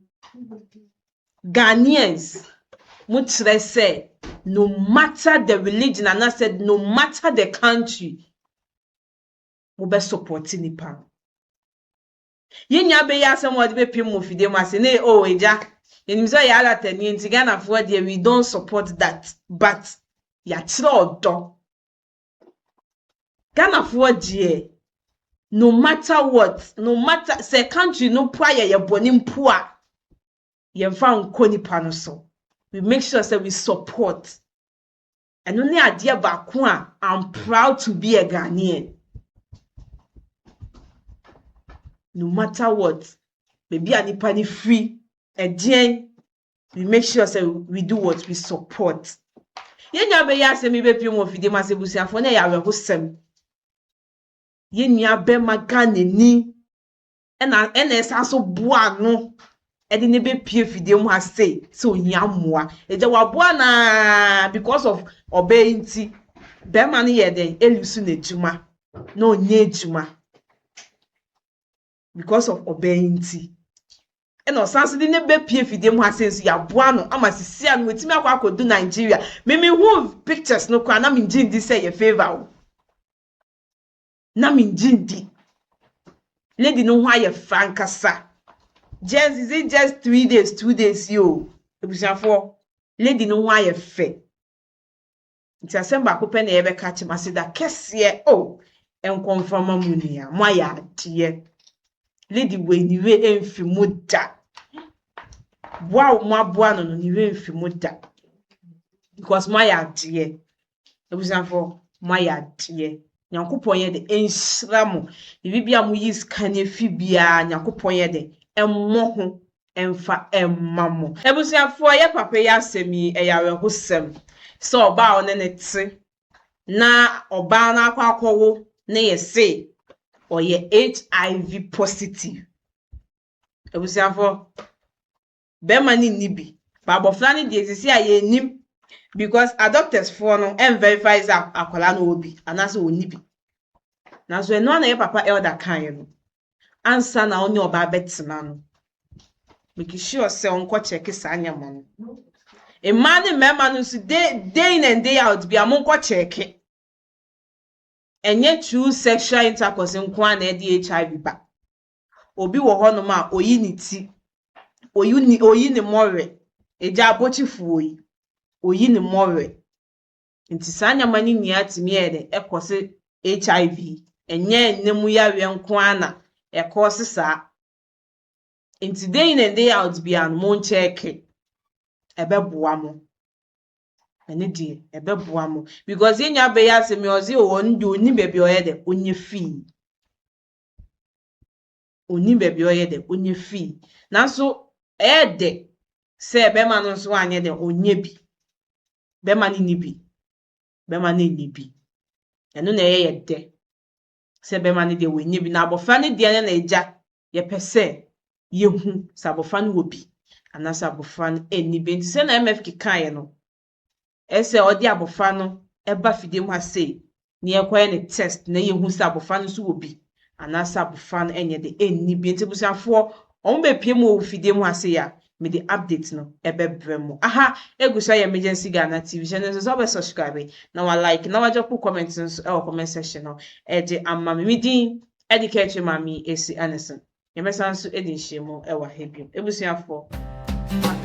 Ghanaians, mo kyerɛ sɛ no matter the religion anaasɛ no matter the country, mobɛ support nipa no. Yɛn nyinaa bɛyi asɛm a wɔde bɛpem mo fidie mu ase ne oh agya, yɛnim sɛ ɔyɛ alatani nti Ghanafoɔ deɛ we don't support that but yɛakyerɛ ɔdɔ. Ghanafoɔ deɛ no matter what, no matter sɛ country no mpo ayɛ yɛ bɔne mpo a, yɛmfa nkɔ nipa no so. We make sure sɛ we support. Ɛno ne adeɛ baako a I'm proud to be a Ghanaian. No matter what, baabi a nipa no firi, ɛdeɛn, we make sure sɛ we do what we support. Yɛn nua bɛyɛ asɛm yi bɛpie mu wɔ fidie mu ase abusuafoɔ na ɛyɛ awerɛhosɛm. Yɛn nua bɛma Ghanani ɛna ɛna ɛsan so boa no ɛde ne bɛpie fidie mu ase sɛ ohia mmoa. Agya waboa naa because of ɔbaa yi nti bɛrima no yɛ dɛn ɛlose n'adwuma na ɔnyɛ adwuma because of ɔbaa yi nti. Ɛna ɔsan so de ne bɛpie fidie mu ase nso yɛaboa no ama sisi a no watumi akɔ akɔdu Nigeria. Mimi hu pictures no koraa na mengye ndi sɛ yɛ favour o. Na mengye ndi. Lady no ho ayɛ fɛ ankasa. Just is it just 3 days, 2 days yi o. Abusuafoɔ, lady no ho ayɛ fɛ. Nti asɛm baako pɛ na yɛbɛka kyerɛ mo aseda kɛseɛ o nkɔmfama mu nua mo ayɛ adeɛ. Lady wei ne werɛ mfi mu da. Boa a mo aboa no no ne werɛ mfi mu da. Because mo ayɛ adeɛ. Abusuafoɔ, mo ayɛ adeɛ. Nyankopɔn yɛ de nhyira mo. Biribi bi a moyi sika no afi biara, Nyankopɔn yɛ de ɛmmɔ ho ɛmfa ɛmma mo. Abusuafoɔ, yɛ papa yi asɛm yi ɛyɛ awerɛhosɛm sɛ ɔbaa a ɔne ne te na ɔbaa no akɔ akɔwo ne yɛ se ɔyɛ HIV positive. Abusuafoɔ, bɛrima no nni bi. Ba abɔfra no deɛ sisi a yɛnnim because adoctors foɔ no ɛnverify sɛ akwadaa no wɔ bi anaasɛ ɔnni bi. Nanso ɛno ara na yɛ papa elder kaeɛ no. Ansa na ɔne ɔbaa bɛtena no, make sure sɛ ɔnkɔ check saa nneɛma no. Mmaa ne mmarima no nso day in and day out bia monkɔ check. Ɛnyɛ through sexual intercourse nko ara na ɛde HIV ba. Obi wɔ hɔnom a oyi ne ti, oyi ne mmɔwerɛ, egya abɔkyifoɔ yi, oyi ne mmɔwerɛ. Nti saa nneɛma no nyinaa tumi yɛ dɛ ɛkɔ se HIV. Ɛnyɛ nna mu yareɛ nko ara na ɛkɔ se saa. Nti day in and day out biara no monkyɛɛke. Ɛbɛboa mo. Ɛno deɛ ɛbɛboa mo because yɛn nua bɛyɛ asɛm yi ɔse o ɔno deɛ onim baabi a ɔyɛ dɛ ɔnyɛ fii. Onim baabi a ɔyɛ dɛ ɔnyɛ fii. Nanso ɛyɛ dɛ sɛ bɛrima no nso anyɛ dɛ ɔnyɛ bi. Bɛrima no nni bi. Bɛrima no nni bi. Ɛno na ɛyɛ yɛ dɛ sɛ bɛrima no deɛ wɔnyɛ bi. Na abɔfra no deɛ no na agya yɛpɛ sɛ yɛhu sɛ abɔfra no wɔ bi anaasɛ abɔfra no nni bi. Nti sɛ na MF kekaeɛ no, ɛsɛ ɔde abɔfra no ɛba fidie mu ha sei na yɛkɔyɛ ne test na yɛhu sɛ abɔfra no nso wɔ bi anaasɛ abɔfra no nyɛ de ɛnni bi. Nti abusuafoɔ, wɔn bɛpie mu wɔ fidie mu ha sei a, mede update no ɛbɛbrɛ mo. Aha egu so ayɛ Emergency Ghana TV. Hyɛ no nso sɛ wobɛ subscribe na wa like na wagya po comment nso ɛwɔ comment section no ɛde ama me. Me din Ɛde Kaakyire Maame yi asi Anderson. Yɛbɛsan nso adi nhyiamu wɔ ha bio. Abusuafoɔ, makra.